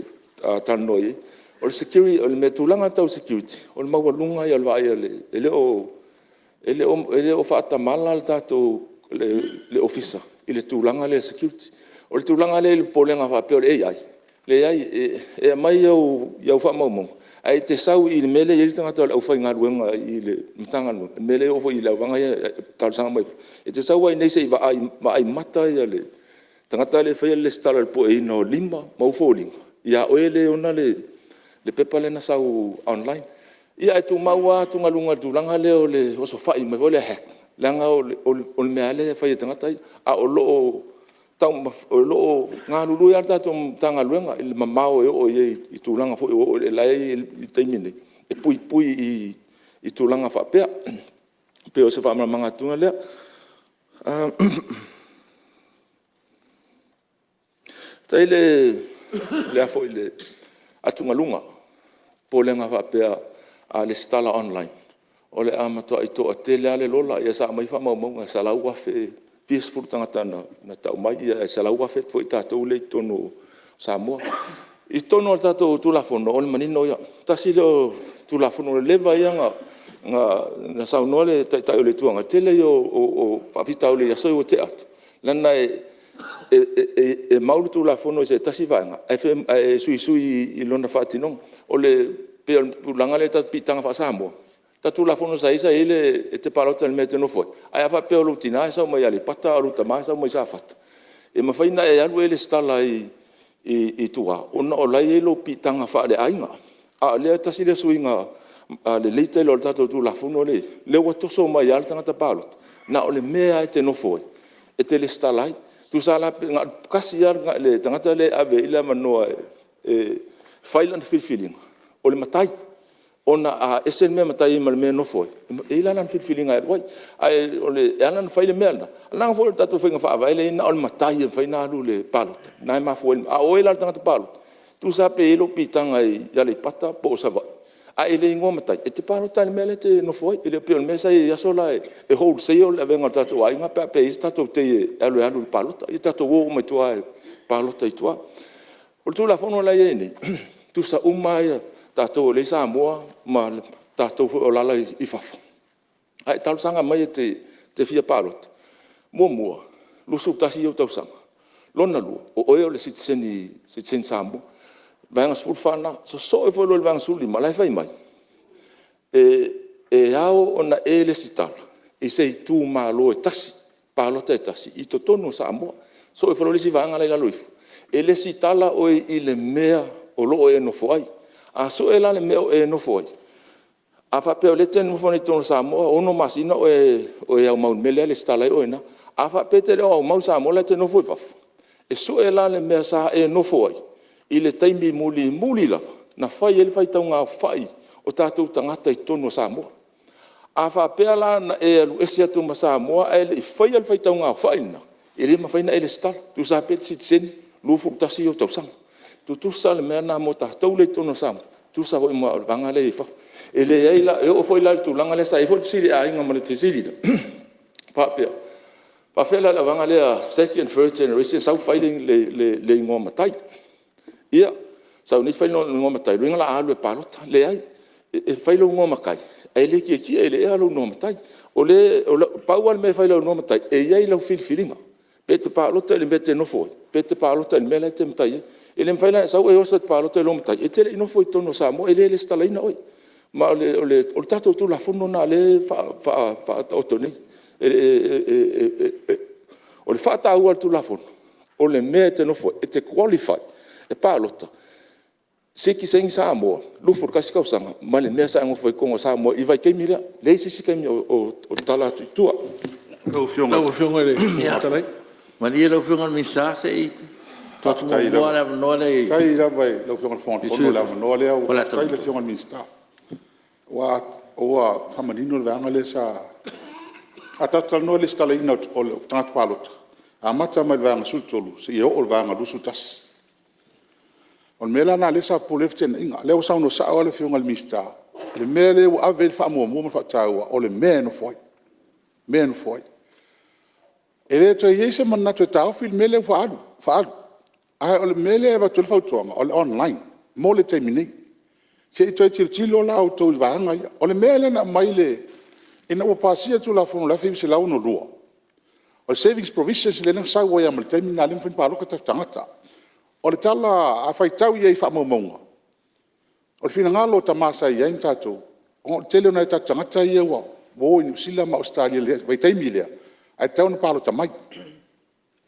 talanoa i ai. O le tulaga tau security, o le maualuga ia o le vaai a le… E le o faatamala le tatou Ofisa i le tulaga lea o le security. O le tulaga lea i le popolega faapea o le AI, leai e aumai au faamaumauga ae e te sau i le mea lea e i ai le tagata o le aufaigaluega i le Matagaluega, le mea lea e oo foi i le vaega lea e talosaga mai ai. E te sau lava i inei se i vaai mata le tagata lea e faia le resitala i le pueina o lima ma ou foliga ia oe lea e ona le pepa lea na sau online. Ia ae tumau lava atugaluga i le tulaga lea o le osofai mea foi lea hack, leaga o le mea lava lea e fai e tagata ia. A o lo o galulue lava le tatou Matagaluega i le mamao e oo i ai i tulaga foi ua oo i ai la e i ai i le taimi nei e puipui i tulaga faapea. E pei o se faamalamalamaga atu lea. Faafetai i le atugaluga, popolega faapea a resitala online o le a matuai toatele lava le lola. Ia sa aumai faamaumauga e 100,000 e fia sefulu tagata na tau mai, ae 100,000 foi tatou lea e i totonu o Samoa. I totonu o le tatou Tulafono, o le manino ia, tasi lea o Tulafono ua leva ia ona saunoa le Taitai o le Itu Agai, o le tele ia o faafitauli i aso ia ua tea atu, leaga e mau le Tulafono i se tasi vaega ae suisui i lona faatinoga. E pei o le tulaga lea i le tatou piitaga faa-Samoa, tatou Tulafono sa i ai sa i ai le… e te palota i le mea e te nofo ai, ae a faapea o lou tina e sau mai Aleipata a o lou tama e sau mai Safata, e mafai ona e alu e resitala i tua ona o la e i ai lou piitaga faaleaiga. A o lea tasi lea suiga lelei tele o le tatou Tulafono lea e i ai, lea ua toso mai lava le tagata palota na o le mea lava e te nofo ai e te resitala ai. Tusa la pe na o le tasi lava le tagata lea e ave i ai le avanoa e fai lana filifiliga, o le matai, ona a ese le mea e matai ai ma le mea e nofo ai, e i ai la lana filifiliga e alu ai. Ae e ala ona fai le mea lena, leaga foi o le tatou faiga faavae lea e i ai na o le matai e mafai ona alu i le palota, lena e mafua ai. A o oe la le tagata palota, tusa lava pe i ai lou piitaga i Aleipata po o Savaii, a e le igoa matai, e te palota lava i le mea la e te nofo ai. E le pei o le mea sa i ai i aso la e wholesale le avega o tatou aiga pe a faapea e i ai se tatou tei e alu e alu i le palota. Ia tatou o uma i tua e palota i tua. O le Tulafono la e i ai nei, e tutusa uma lava tatou o lea e i Samoa ma tatou foi o alaala i fafo. A e talosaga mai e te fia palota, muamua, 21 ou tausaga, lona lua, o oe o le sitiseni Samoa, Vaega 14 lena. Sosoo ifo loa i le Vaega 15 o la e fai mai, e ao ona e resitala i se itumalo e tasi, palota e tasi i totonu o Samoa. Sue ifo loa le isi vaega la e i lalo ifo, e resitala oe i le mea o lo o e nofo ai. A sue la le mea o lo o e nofo ai, a faapea o lea e te nofo nei i totonu o Samoa 6 masina o e aumau i le mea lea e resitala ai oe i ina. A faapea e te le o aumau i Samoa o la e te nofo i fafo, e sue la le mea sa e nofo ai i le taimi mulimuli lava na fai ai le faitauaofai o tatou tagata i totonu o Samoa. A faapea la na e alu ese atu ma Samoa ae le i faia le faitauaofai lena, e le mafai ona e resitala, tusa lava pe te sitiseni, 21 ou tausaga. E tutusa le mea lena mo tatou lea e i totonu o Samoa, tutusa foi ma le vaega lea e i fafo. E leai la, e oo foi la i le tulaga lea sa i ai foi le fesili a Aiga ma le fesili lea e faapea, e faafefea la le vaega lea second, third generation sau fai le igoa matai. Ia, sau nei fai lou igoa matai, lona uiga o le a alu e palota. Leai, e fai lou igoa matai ae le tietie i le ea lou igoa matai. Pau lava le mea e fai i lou igoa matai, e i ai lau filifiliga. Pe e te palota i le mea e te nofo ai pe e te palota i le mea la e te matai ai. E le mafai la ona e sau e oso e te palota i lou matai, e te le i nofo i totonu o Samoa, e le resitalaina oe. Ma o le tatou Tulafono lena o lea e faataoto nei. O le faataua a le Tulafono, o le mea e te nofo ai, e te qualify e palota, sitiseni Samoa, 21 tausaga ma le mea sa e nofo ai i totonu o Samoa i le vaitaimi lea. E leai se isi taimi o tatala atu i tua. Lau Afioga i le Fofoga Fetalai… Malie lau Afioga i le Minisita se i tuu atu muamua le avanoa lea i Faafetai lava i lau Afioga i le Fofoga Fetalai mo le avanoa lea. Faafetai i le Afioga i le Minisita ua faamanino le vaega lea sa… A tatou talanoa i le resitalaina o tagata palota, e amata mai le Vaega 13 seia oo i le Vaega 21. O le mea la lena lea sa popole ai le feteenaiga. O lea ua saunoa sao lava le Afioga i le Minisita i le mea lea ua ave i ai le faamuamua ma le faataua o le mea e nofo ai, mea e nofo ai. E le toe i ai se manatu e taofi le mea lea ua faaalu. A o le mea lea e avatu ai le fautuaga o le online mo le taimi nei. Se i toe tilotilo la outou i vaega ia. O le mea lea na aumai ina ua pasia le Tulafono i le 1962, o le Savings Provision lea na sau ai lava ma le taimi lena lea e mafai ona palota o tatou tagata. O le tala a faitau i ai i faamaumauga, o le finagalo o Tama sa i ai ma tatou, ona o le tele o nai o tatou tagata ia ua o i Niu Sila ma Ausetalia i le vaitaimi lea ae tatau ona palota mai.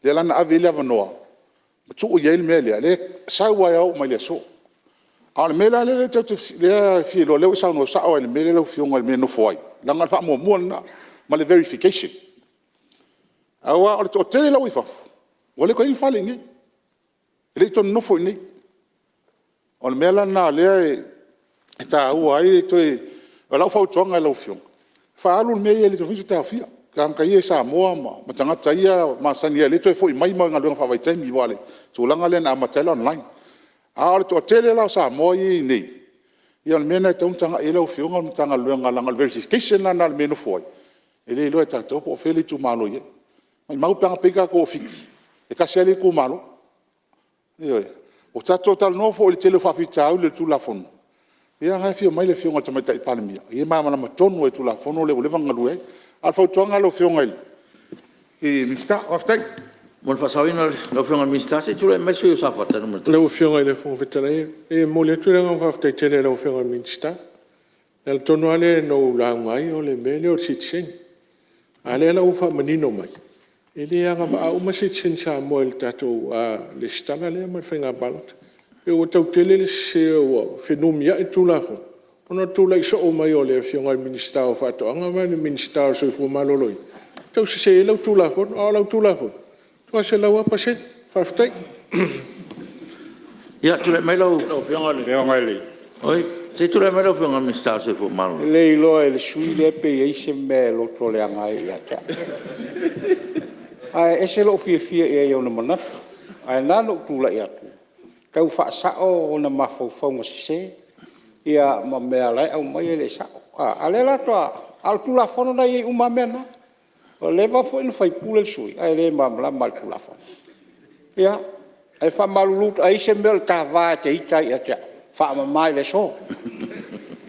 Lea la na ave ai le avanoa ma tuu i ai le mea lea, lea e sau ai lava e oo mai le aso. A o le mea la lea e fia iloa, lea ua e saunoa sao lava i le mea lea lau Afioga i le mea e nofo ai, leaga o le faamuamua lena ma le verification. Aua o le toatele la e ua i fafo ua le toe i ai ni fale i inei, e le toe nonofo i inei. O le mea la lena o lea e taua ai le toe… O lau fautuaga i lau Afioga, faaalu le mea ia e le toe mafai ona toe taofia. Tagata ia i Samoa ma tagata ia masani ai lea e toe foi mai mo galuega faavaitaimi aua o le tulaga lea na amata ai le online. A o le toatele la o Samoa ia e i inei, ia o le mea lena e tatau ona tagai i ai lau Afioga ma le Matagaluega leaga o le verification la lena o le mea e nofo ai, e le iloa e tatou po o fea le itumalo e i ai. Maimau pe ana pei tatou o Fiti e tasi lava le itumalo. Ioe. Ua tatou talanoa foi i le tele o faafitauli o le Tulafono, ia lena e afio mai le Afioga i le Tamaitai Palemia o ia e malamalama tonu lava i le Tulafono lea ua leva ona galue ai. A o le fautuaga lau Afioga i le Minisita. Faafetai. Mo le faasaoina o le taimi o le Minisita, se i tulai mai le sui usufono mo Safata 1. Lau Afioga i le Fofoga Fetalai, e momoli atu le agaga faafetai tele i lau Afioga i le Minisita. O le ala tonu lava lea na ou lauga ai o le mea lea o le sitiseni. A o lea la ua faamanino mai e le agavaa uma sitiseni Samoa i le tatou resitala lea ma le faiga palota. E pei ua tau tele le sese ua fenumiai le Tulafono ona o le tulai soo mai o le Afioga i le Minisita o Faatoaga ma le Minisita o le Soifua Maloloina e tau sese ai lau Tulafono. A o lau Tulafono, e matua 100%. Faafetai. Ia tulai mai lau Afioga i le Minisita o le Soifua Maloloina. E le iloa e le sui usufono lea pe i ai se mea e loto leaga ai ia te au. Ae ese lou fiafia i ai i ona manatu. Ae na ala ona ou tulai atu, e tau faasao ona mafaufauga sese ma mea o la e aumai e le sao. A o lea la faatoa… A o le Tulafono la e i ai uma lava mea na. Ua leva foi ona faipule le sui usufono ae le malamalama i le Tulafono. Ia, e faamalulu atu a i ai se mea o le ta va e te ita ai ia te au, faamama i le aso,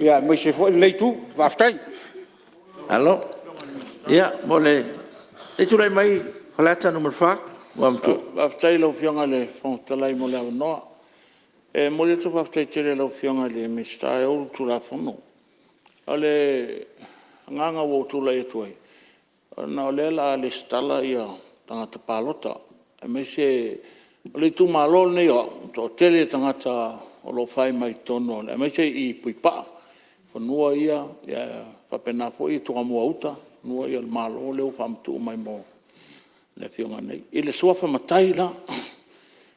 aemaise foi lenei itu. Faafetai. Malo. Ia se i tulai mai Faleata 4, le Igoamatua. Faafetai i lau Afioga i le Fofoga Fetalai mo le avanoa. E momoli atu le faafetai tele i lau Afioga i le Minisita e ou le Tulafono. O le agaga ua ou tulai atu ai, ona o lea o le a resitala tagata palota aemaise o le itumalo lenei o au, e toatele tagata o lo o fai mai totonu aemaise i Puipaa i fanua ia, faapena foi Toamuauta fanua ia o le Malo lea ua faamatuu mai mo le afioaga nei. I le suafa matai la,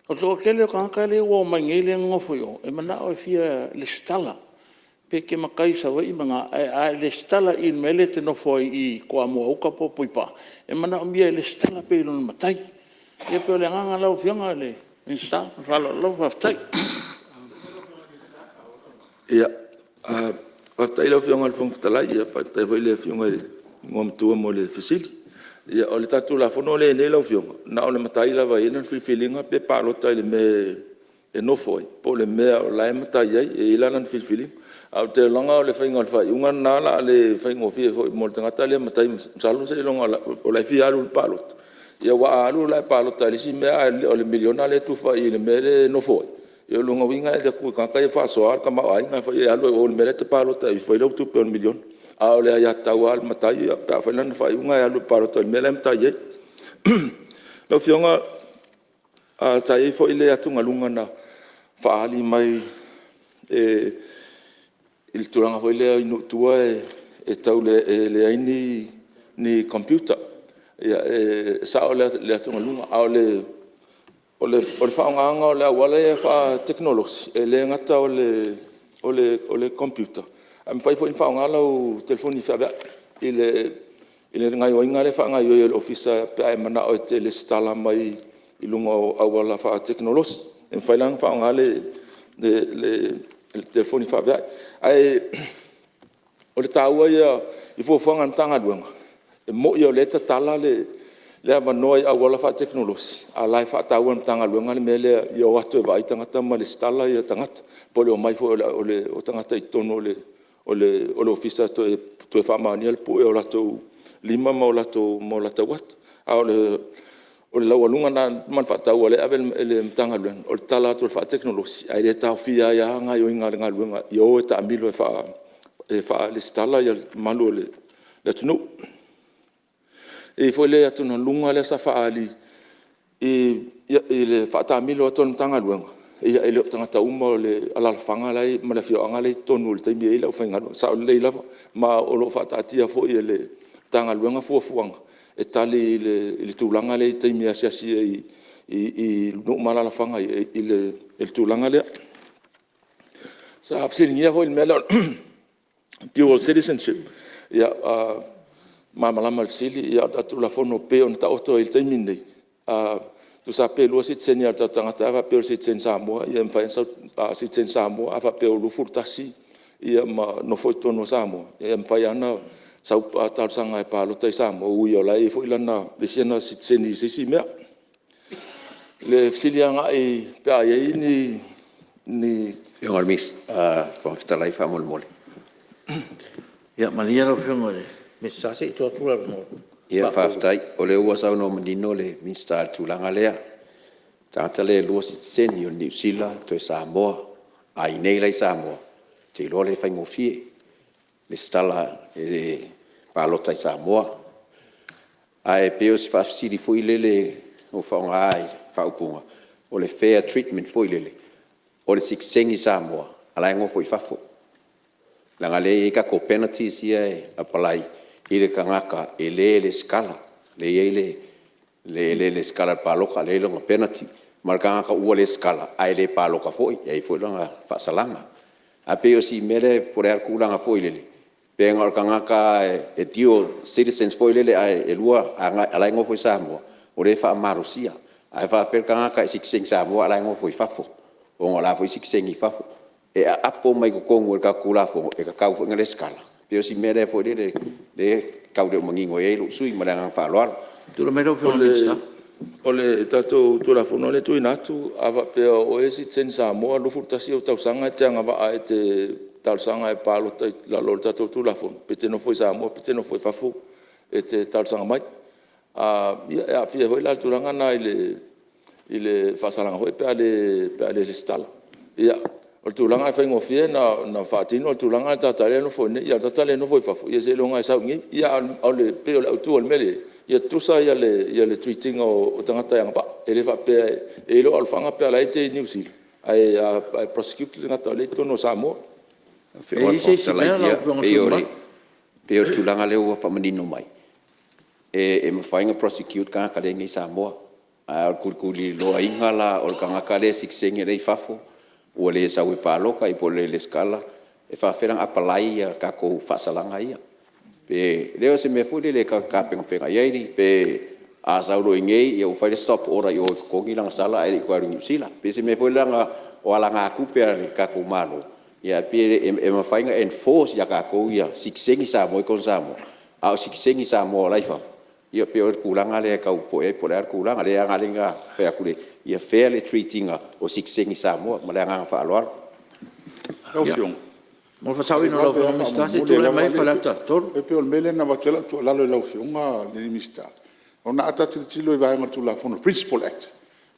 o le toatele o tagata lea ua omai nei lea e nonofo i o e mananao e fia resitala pe te matai i Savaii ae a e resitala i le mea lea e te nofo ai i Toamuauta po o Puipaa e manaomia e resitala pea i lona matai. Ia pei o le agaga lena lau Afioga i le Minisita ma le faaaloalo lava faafetai. Faafetai i lau Afioga i le Fofoga Fetalai, faafetai foi i le Afioga i le Igoamatua mo le fesili. Ia o le tatou Tulafono lea e i ai nei lau Afioga, na o le matai lava e i ai lana filifiliga pe palota i le mea e nofo ai po o le mea o la e matai ai, e i ai la lana filifiliga. Ae ou te iloa o le faiga o le faaiuga lena o le a le faigofie foi mo le tagata lea e matai, masalo seiloga o la e fia alu i le palota. Ia aua a alu la e palota i le isi mea ae o le miliona lea e tufa i le mea lea e nofo ai, ia o lona uiga e alu atu i le tagata ia faasoa le tamaoaiga e alu ai i o i le mea la e te palota ai e fai ai lau tupe o le miliona. A o le aiatatau lava a le matai ia pe a fai lana faaiuga e alu e palota i le mea la e matai ai. Lau Afioga sa i ai foi le atugaluga na faaali mai i le tulaga foi lea i nuu i tua e tau leai ni computer. Ia e sao le atugaluga a o le faaaogaina o le auala lea faatekonolosi, e le gata o le computer ae mafai foi ona faaaoga lau telefoni feaveai i le gaoioiga lea e faagaoioi e le Ofisa pe a e manao e te resitala mai i luga o auala faatekonolosi. E mafai la ona faaaoga le telefoni feaveai. Ae o le taua ia i fuafuaga a le Matagaluega, e moni o lea e tatala le avanoa i auala faatekonolosi a o la e faataua e le Matagaluega le mea lea ia o atu e vaai tagata ma resitala tagata, po o le omai foi o tagata i totonu o le Ofisa e toe faamaonia le pue o latou lima ma o latou ata. A o le laualuga lena ma le faataua o lea e ave e le Matagaluega o le tatala atu faatekonolosi ae le taofia ai lava gaoioiga a le galuega ia o e taamilo e faa-resitala le mamalu o le atunuu. E i ai foi le atugaluga lea sa faaali i le faataamilo atu o le Matagaluega, ia e le o tagata uma o le alaalafaga ma le afioaga la e i totonu i le taimi e i ai le aufaigaluega. E sao lelei lava, ma o lo o faataatia foi e le Matagaluega fuafuaga e tali i le tulaga lea i taimi e asiasi ai i nuu ma alaalafaga i le tulaga lea. Sa fesiligia foi le mea lea o le dual citizenship. Ia, e malamalama i le fesili, a o le tatou Tulafono e pei ona taoto ai i le taimi lenei, tusa lava pe lua sitiseni a o tatou tagata, ae a faapea o le sitiseni Samoa e mafai lava ona sau sitiseni Samoa. A faapea ua 21 ma nofo i totonu o Samoa, e mafai lava ona sau talosaga e palota i Samoa e ui o la e i ai foi le isi ana sitiseni i se isi mea. I le fesili agai pe a i ai ni… Lau Afioga i le Fofoga Fetalai faamolemole. Ia malie lau Afioga i le Minisita se i tuu atu le avanoa. Ia faafetai o lea ua saunoa manino le Minisita i le tulaga lea, le tagata lea e lua sitiseni, o le Niu Sila toe Samoa. A i inei la i Samoa ou te iloa lea e faigofie, lesitala i le palota i Samoa. Ae pei o si faafesili foi lele ua faaaoga i le faaupuga o le fair treatment foi lele, o le sitiseni Samoa a o la e nofo i fafo. Leaga o lea e i ai tatou penalities ia e apply i le tagata e le resitala, lea e i ai le le resitala i le palota lea e i ai lona penalty, ma le tagata ua resitala ae le palota foi, e i ai foi lona faasalaga. Ae pei o si mea lea po o le a le tulaga foi lele, pe na o le tagata lava e dual citizens foi lele ae lua a o la e nofo i Samoa, o lea e faamalosia. Ae faapefea le tagata e sitiseni Samoa a o la e nofo i fafo ona o la foi e sitiseni i fafo. E aapo mai totonu o le tatou Tulafono e tatau foi ona resitala? E pei o si mea lea foi lele lea e tau le o manino i ai lou sui usufono ma le agaga faaaloalo. Tulai mai lau Afioga i le Minisita. O le tatou Tulafono lea e tuuina atu, a faapea o oe e sitiseni Samoa 21 ou tausaga e te agavaa e te talosaga e palota i lalo o le tatou Tulafono, pe te nofo i Samoa pe te nofo i fafo e te talosaga mai. Ia e aafia foi la i le tulaga lena i le faasalaga foi pe a le resitala. Ia, o le tulaga e faigofie ona faatino le tulaga lena i le tagata lea e nofo i inei, a o le tagata lea e nofo i fafo, ia seiloga e sau i inei. Ae pei o le autu o le mea lea e i ai, ia tutusa le treat ina o tagata e agavaa. E le faapea e i ai lou alofaga pe a o la e te i Niu Sila ae prosecute le tagata o lea e i totonu o Samoa. E pei o le tulaga lea ua faamanino mai e mafai ona prosecute le tagata lea e i inei i Samoa. A o le tulituliloaina la o le tagata lea e sitiseni a o la e i fafo ua le sau e palota po ua le resitala, e faafefea la ona apalai a tatou faasalaga ia? Pe leai o se mea foi lele tatou te tapenapena i ai pe a sau loa i inei ua fai le stop order i o e totogi lana sala ae le i toe alu i Niu Sila. E pei o se mea foi lea leaga o alagatupe a le tatou Malo ae pei e mafai ona enforce ia tatou ia sitiseni Samoa lea e i totonu o Samoa, a o sitiseni Samoa la e i fafo. Ia pei o le tulaga lea e tau popoe ai po o le a le tulaga. Lea na ala ai ona fai atu ia fair le treat ina o sitiseni Samoa. Ma le agaga faaaloalo. Lau Afioga. Mo le faasaoina o Ona a tatou tilotilo i vaega o le Tulafono Principal Act,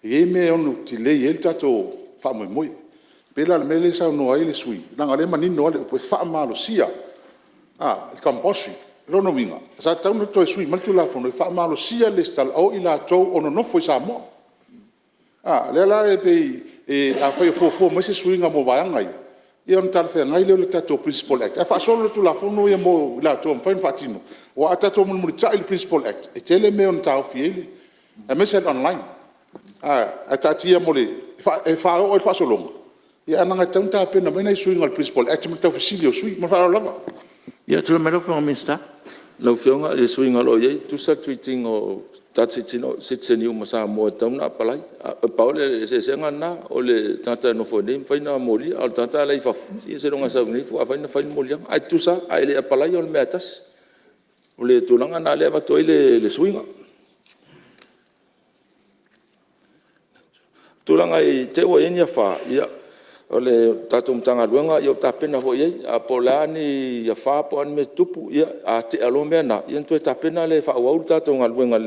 e i ai mea e ono delay ai le tatou faamoemoe. E pei la o le mea lea e saunoa ai le sui usufono, leaga o lea e manino lava le upu e faamalosia, compulsory. O lona uiga sa tatau ona toe sui mai le Tulafono e faamalosia le resitala o i latou o nonofo i Samoa. O lea la e pei afai o fuafua mai se suiga mo vaega ia, ona talafeagai lea o le tatou Principal Act ae faasolo le Tulafono ia mo i latou e mafai ona faatino. Aua a tatou mulimulitai i le Principal Act e tele mea e ono taofi ai aemaise le online. Ae taatia e faaoo i le faasologa, ae leaga e tatau ona tapena mai nai suiga o le Principal Act mo le taufesili o sui usufono. Ma le faaaloalo lava. Ia tulai mai lau Afioga i le Minisita. Lau Afioga i le suiga o lo o i ai, e tutusa le treat ina o tagata sitiseni uma Samoa e tatau ona apalai. E pau le eseesega lena, o le tagata e nofo i inei e mafai ona molia a o le tagata la e i fafo, ia seiloga e sau i inei faatoa mafai ona fai le moliaga. Ae tutusa lava, a e le apalaia o le mea lava e tasi. O le tulaga lena o lea e avatu ai le suiga. O le tulaga i te i ua i ai ni afa, ia o le tatou Matagaluega ua tapena foi i ai. Ae po o a ni afa po o a ni mea e tutupu, ia a tea loa mea na, ia ona toe tapena lea e faaauau le tatou galuega i le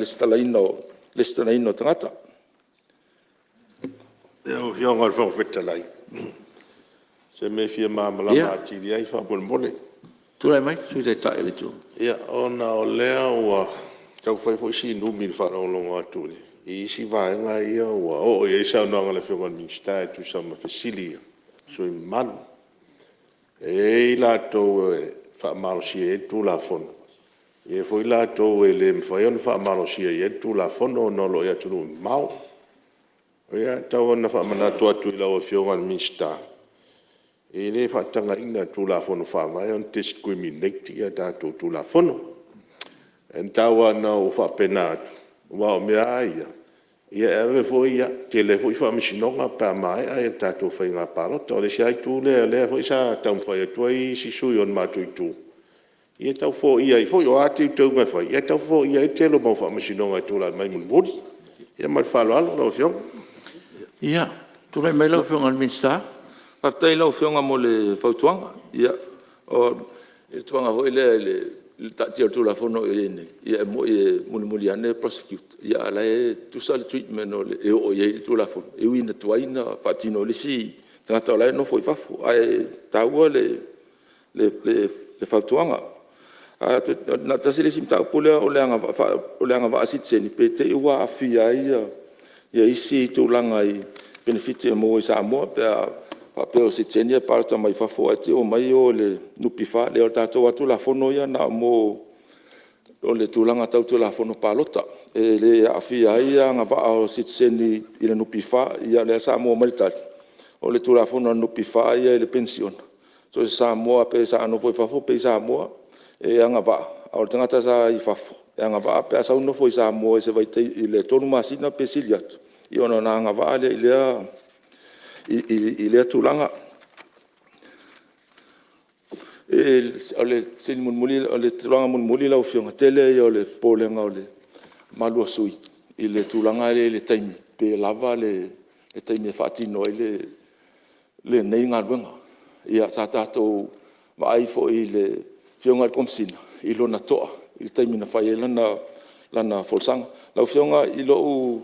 resitalaina o tagata. Lau Afioga i le Fofoga Fetalai, o se mea e fia malamalama atili ai faamolemole. Tulai mai le Sui Taitai o le Itu Agai. Ia, ona o lea ua tau fai foi si numi i le faalogologo atu i isi vaega ia ua oo i ai le saunoaga a le Afioga i le Minisita e tusa ma fesili a sui usufono mamalu. E i ai latou e faamalosia i ai le Tulafono, e i ai foi latou e le mafai ona faamalosia i ai le Tulafono ona o lo o i atunuu mamao. Ia tau lava ina faamanatu atu i lau Afioga i le Minisita, e le faatagaina i le Tulafono Faavae ona discriminate tatou Tulafono. E tau lava ina ou faapena atu, aua o mea lava ia, e ave foi tele ai foi faamasinoga pe a maea le tatou faiga palota. O le isi lava itu lea o lea foi sa taumafai atu ai isi sui usufono o le matou itu, ia tau foia ai foi. O a teuteuga e fai, ia tau foia ai le tele o mau faamasinoga e tulai mai mulimuli. Ia ma le faaaloalo lau Afioga. Ia, tulai mai lau Afioga i le Minisita. Faafetai i lau Afioga mo le fautuaga. Ia, o le tulaga foi lea i le taatia o le Tulafono o i ai nei, ia e moni e mulimuli ane prosecute, a o la e tutusa le treatment e oo i ai le Tulafono, e ui ina tuai ona faatino e le isi tagata o la e nofo i fafo. Ae taua le fautuaga. Ae na o le tasi le isi mataupu lea o le agavaa sitiseni, pei te i ua aafia ai isi tulaga i penefiti e maua i Samoa pe a faapea o sitiseni ia e palota mai fafo ae te i ua omai o i le NPF. Leai, o le tatou lava Tulafono ia na o le tulaga tau Tulafono Palota, e le aafia ai agavaa o sitiseni i le NPF. Ia o lea sa maua mai le tali, o le Tulafono a le NPF ia i le penisione, so o se Samoa lava pe sa nofo i fafo pe i Samoa, e agavaa. A o le tagata sa i fafo, e agavaa pe a sau nofo i Samoa i se vaitaimi i le 3 masina pe sili atu, ia ona agavaa lea i lea tulaga. O le fesili mulimuli, o le tulaga mulimuli lau Afioga, o le tele ia o le popolega o le mamalu o sui usufono i le tulaga lea i le taimi, pe lava le taimi e faatino ai lenei galuega. Ia sa tatou vaai foi i le Afioga i le Komesina i lona to'a i le taimi na fai ai lana folasaga. Lau Afioga i lou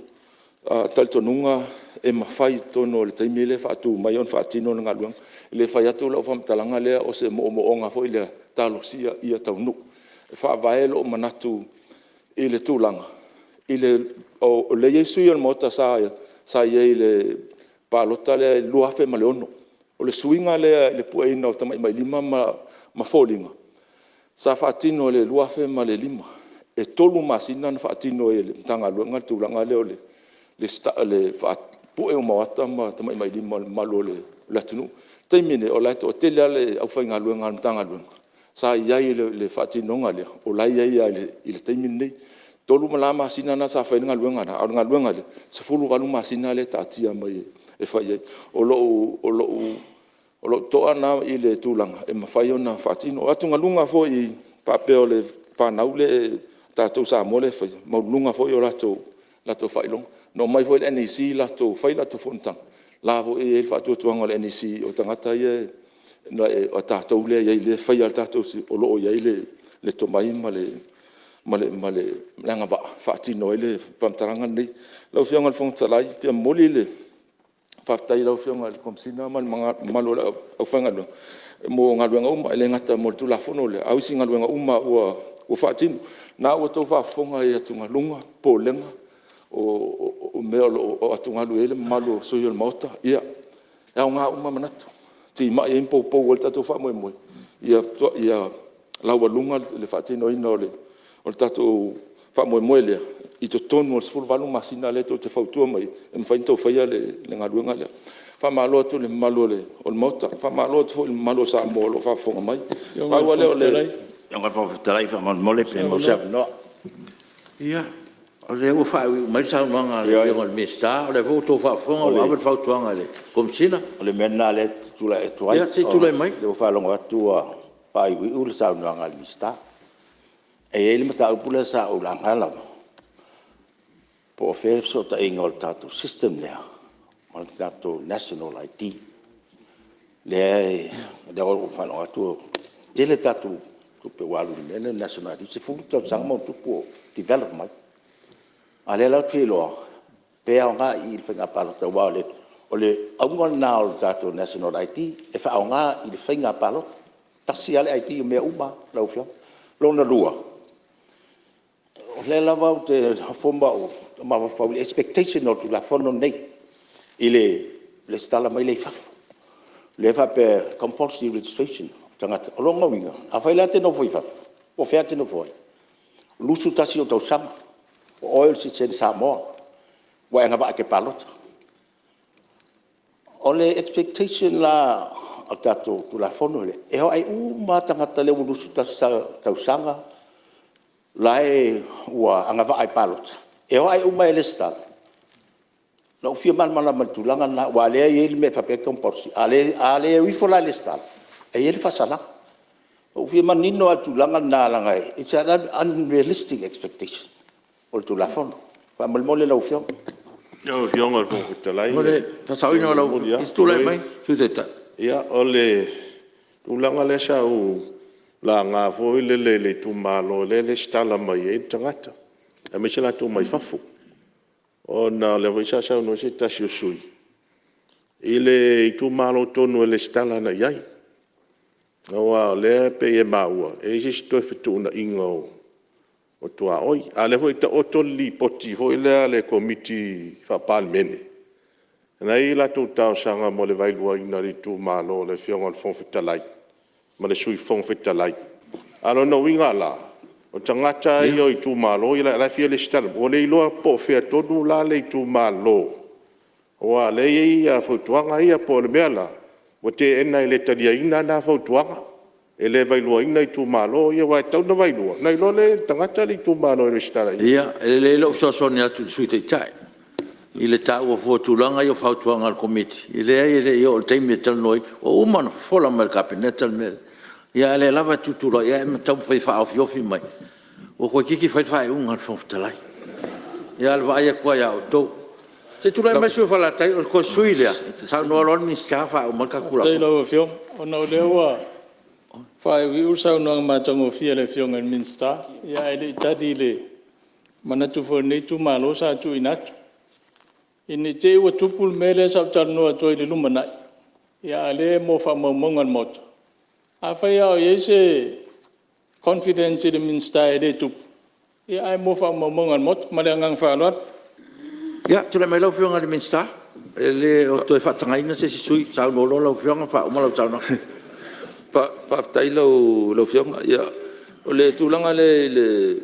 talitonuga e mafai i totonu o le taimi lea e faatu mai ona faatino le galuega. E le fai atu lau faamatalaga lea o se moomooga foi lea, talosia ia taunuu. E faavae lou manatu i le tulaga o lea e i ai sui usufono o le Maota sa i ai i le palota lea i le 2006. O le suiga lea i le pueina o tamatamailima ma foliga, sa faatino i le 2005. E 3 masina na faatino ai e le Matagaluega le tulaga lea o le pue uma o ata ma tamatamailima o le mamalu o le atunuu. O le taimi lenei, o la e toatele lava le aufaigaluega a le Matagaluega sa i ai i le faatinoga lea, o la e i ai lava i le taimi lenei. E 3 la masina na sa fai ai le galuega lena, a o le galuega lea, e 18 masina lea e taatia mai e fai ai. O lou to'a lena i le tulaga e mafai ona faatino. O atugaluga foi faapea o le fanau lea a tatou Samoa lea e faia, e maualuluga foi o latou faailoga. Na omai foi le NEC fai latou fonotaga, o la e foi e i ai le faatuatuaga o le NEC o tagata ia a tatou lea e i ai lea e faia le tatou... o lo o i ai le tomai ma le agavaa e faatino ai le faamatalaga lenei. Lau Afioga i le Fofoga Fetalai, e fia momoli le faafetai i lau Afioga i le Komesina ma le mamalu o le aufaigaluega mo galuega uma, e le gata mo le Tulafono lea, a o isi galuega uma lava ua faatino. O lena ua outou faafofoga i atugaluga, popolega, o mea o lo o atugalu i ai le mamalu o sui usufono o le Maota, ia, e aoga uma manatu e timai ai ma poupou ai le tatou faamoemoe, ia laualuga le faatinoina o le tatou faamoemoe lea i totonu o le 18 masina lea tou te fautua mai ai e mafai ona outou faia le galuega lea. Faamalo atu i le mamalu o le Maota, faamalo atu foi i le mamalu o Samoa o lo o faafofoga mai. Pau lava lea o le… Ia, o lea ua faaiuiu mai le saunoaga a le Afioga i le Minisita, o lea foi ua outou faafofoga ua ave le fautuaga i le Komesina. O le mea lena o lea ou te tulai atu ai. Ia se i tulai mai. Ona o lea ua faalogo atu ua faaiuiu le saunoaga a le Minisita. E i ai le mataupu lea sa ou laga lava, po o fea le fesootaiga o le tatou system lea ma le tatou National ID. Lea ua ou faalogo atu ua tele tatou tupe ua alu i le mea lea o le National ID, 10 tausaga ma ona tupu o develop mai. A o lea la ou te fia iloa pe aoga i i i le faiga palota aua o le auga lena o le tatou National ID e faaaoga i le faiga palota. E tasi lava le ID o mea uma lava lau Afioga. Lona lua, o lea lava ou te nofo ma ou mafaufau i le expectation o le Tulafono lenei i le resitala mai lea i fafo, lea e faapea e compulsory registration o tagata. O lona uiga, afai la e te nofo i fafo po o fea lava e te nofo ai, 21 ou tausaga, o oe o le sitiseni Samoa, ua e agavaa e te palota. O le expectation la o le tatou Tulafono lea, e o a'e uma lava tagata lea ua 21 tausaga la e ua agavaa e palota, e o a'e uma e resitala? Na ou fia malamalama i le tulaga lena aua o lea e i ai le mea e faapea e compulsory, a le o ifo la e resitala, e i ai le faasalaga. Ua ou fia manino lava i le tulaga lena leaga it's an unrealistic expectation o le Tulafono. Faamolemole lau Afioga. Lau Afioga i le Fofoga Fetalai… Mo le faasaoina o lou taimi, se i tulai mai le Sui Taitai. Ia, o le tulaga lea sa ou laga foi lele i le itumalo lea e resitala mai ai le tagata aemaise latou mai fafo, ona o lea foi sa saunoa se tasi o sui usufono i le itumalo tonu e resitala agai i ai. Aua o lea e pei e maua e i ai se isi toe fetuunaiga o tuaoi. A o lea foi e taoto le Lipoti foi lea a le Komiti Faa-Palemene, na e i ai latou talosaga mo le vaeluaina o le itumalo o le Afioga i le Fofoga Fetalai ma le Sui Fofoga Fetalai. A o lona uiga la, o tagata ia o itumalo ia la e fia resitala mai, ua le iloa po o fea tonu la le itumalo aua o lea e i ai fautuaga ia. Po o le mea la, ua teena e le taliaina lena fautuaga, e le vaeluaina itumalo ia aua e tatau ona vaelua ona iloa lea e le tagata le itumalo e resitala i ai. Ia, e lelei lou fesoasoani atu i le Sui Taitai i le taua fua o tulaga ia o fautuaga a le Komiti. E leai e le i oo i le taimi e talanoaina, ua uma ona fofola mai e le Kapeneta le mea lea, a o lea lava e tutulai ma taumafai e faaofiofi mai, ua toeitiiti fai le faaiuga a le Fofoga Fetalai. Ia o le vaai atu lea ia outou. Se i tulai mai le sui usufono mo Falelatai, o le toe sui usufono lea, saunoa loa le Minisita faauma mai le tatou Tulafono. Faafetai i lau Afioga. Ona o lea ua faaiuiu le saunoaga matagofie a le Afioga i le Minisita, ae le i tali i le manatu foi o lenei itumalo sa tuuina atu. Ina ne i te i ua tupu le mea lea sa ou talanoa atu ai i le lumanai, a o lea mo faamaumauga a le Maota. Afai lava o i ai se confidence i le Minisita e le tupu, ae mo faamaumauga a le Maota. Ma le agaga faaaloalo. Ia, tulai mai lau Afioga i le Minisita. E le o toe faatagaina se isi sui usufono, saunoa loa lau Afioga ma faauma lau saunoaga. Faafetai i lau Afioga. Ia, o le tulaga lea i le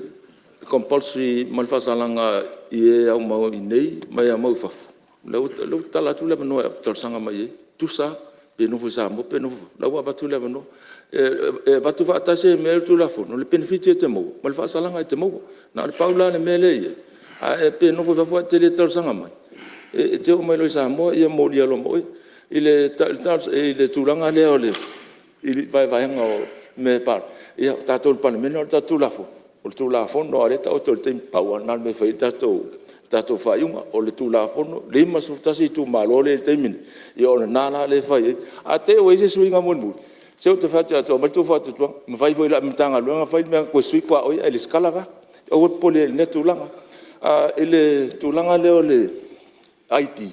compulsory ma le faasalaga i e aumai i inei ma e aumai i fafo, o lea ua tatala atu le avanoa e talosaga mai i ai, e tutusa lava pe nofo i Samoa pe nofo i fafo, o la ua avatu le avanoa. E avatu faatasi ai ma le Tulafono le penefiti e te maua ma le faasalaga e te maua. Na o le pau la le mea lea e i ai, pe nofo i fafo ae te le talosaga mai, e te oo mai loa i Samoa ia molia loa ma oe. I le tulaga lea i vaevaega o mea e palota, ia o tatou o le Palemene o le tatou Tulafono, o le Tulafono lava o lea e taoto i le taimi lenei, pau lava lena o le mea e fai ai le tatou faaiuga. O le Tulafono, 51 itumalo lea e i ai i le taimi lenei, ia o lena la lea e fai ai. Ae te i ua i ai se suiga mulimuli, se ou te fai atu ia te outou aumai lo outou faatuatuaga. E mafai foi e lau Matagaluega ona fai le mea na toe sui tuaoi ae resitala la. Aua le popole i lea tulaga. I le tulaga lea o le ID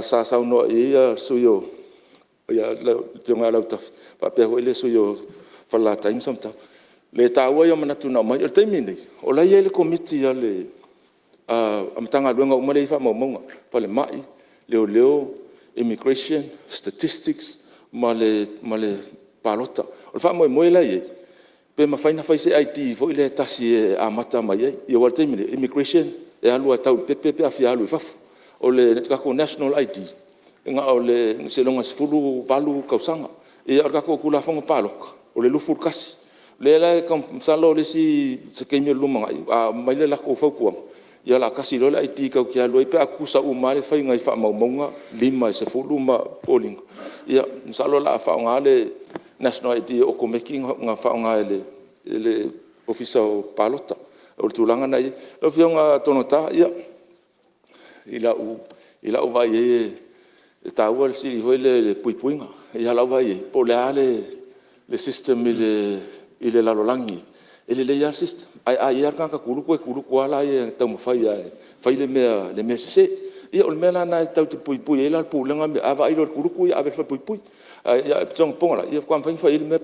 sa saunoa i ai le sui usufono le Afioga ia Lautafi faapea foi le sui usufono o Falelatai ma Samatau. O le taua ia o manatu na aumai. O le taimi lenei, o la e i ai le Komiti a Matagaluega uma lea e i ai faamaumauga, Falemai, Leoleo, Immigration, Statistics ma le Palota. O le faamoemoe la e i ai, pe mafai ona fai se ID foi lea e tasi e amata mai ai. Aua o le taimi nei, Immigration e alu lava e tau i le pepe pe a fia alu i fafo. O le tatou National ID, seiloga e 18 tausaga. Ia o le tatou Tulafono o Palota, o le 21. O lea la masalo o se taimi o le lumanai, a aumai le latou fautuaga, ia o le a tasi loa le ID tatou te alu ai pe a tutusa uma lava le faiga i faamaumauga, lima e 10 ma foliga. Ia masalo o le a faaaoga le National ID e okomeki ona faaaoga e le Ofisa o Palota. O le tulaga lena e i ai. Lau Afioga Tologata, ia, i lau vaai i ai e taua le fesili foi lea i le puipuiga. A o lau vaai i ai, po o le a le system i le lalolagi, e lelei lava le system. Ae a i ai lava le tagata kuluku e kuluku lava la ia e taumafai lava e fai le mea sese. Ia o le mea la lena tatou te puipui ai la le pulega, a vaai loa i le kuluku ia ave i le falepuipui. Ae o se toga poga la, ia faatoa mafai ona fai i ai le mea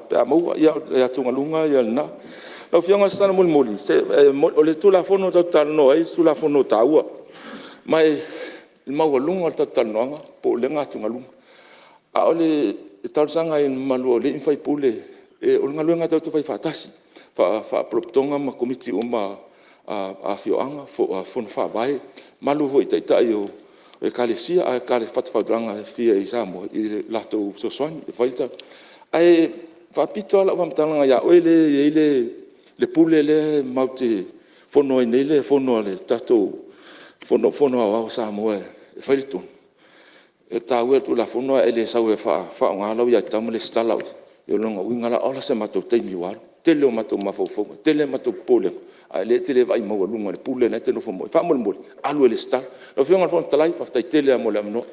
pe a maua. Ia o le atugaluga lena. Lau Afioga o se tala mulimuli, o le Tulafono tatou te talanoa ai o se Tulafono taua. Ma e maualuga le tatou talanoaga, popolega, atugaluga. A o le talosaga i le mamalu o alii ma faipule, o le galuega tatou te fai faatasi, faalapotopotoga ma Komiti uma a afioaga, fono faavae, mamalu foi i taitai o Ekalesia i fatafaitaulaga e fia i Samoa i le latou fesoasoani e fai le tatou… Ae faapito lava lau faamatalaga ia oe lea e i ai le pule lea matou te fono ai nei le fono a le tatou Fono Aoao a Samoa e fai le tonu, e taua i le Tulafono a e le sau e faaaoga lau aiatatau ma resitala oe, ia o lona uiga la oka se matou taimi ua alu, tele o matou mafaufauga, tele matou popolega, a o lea e te le vaai maualuga i le pule lena e te nofo ma oe. Faamolemole, alu e resitala. Lau Afioga i le Fofoga Fetalai, faafetai tele lava mo le avanoa.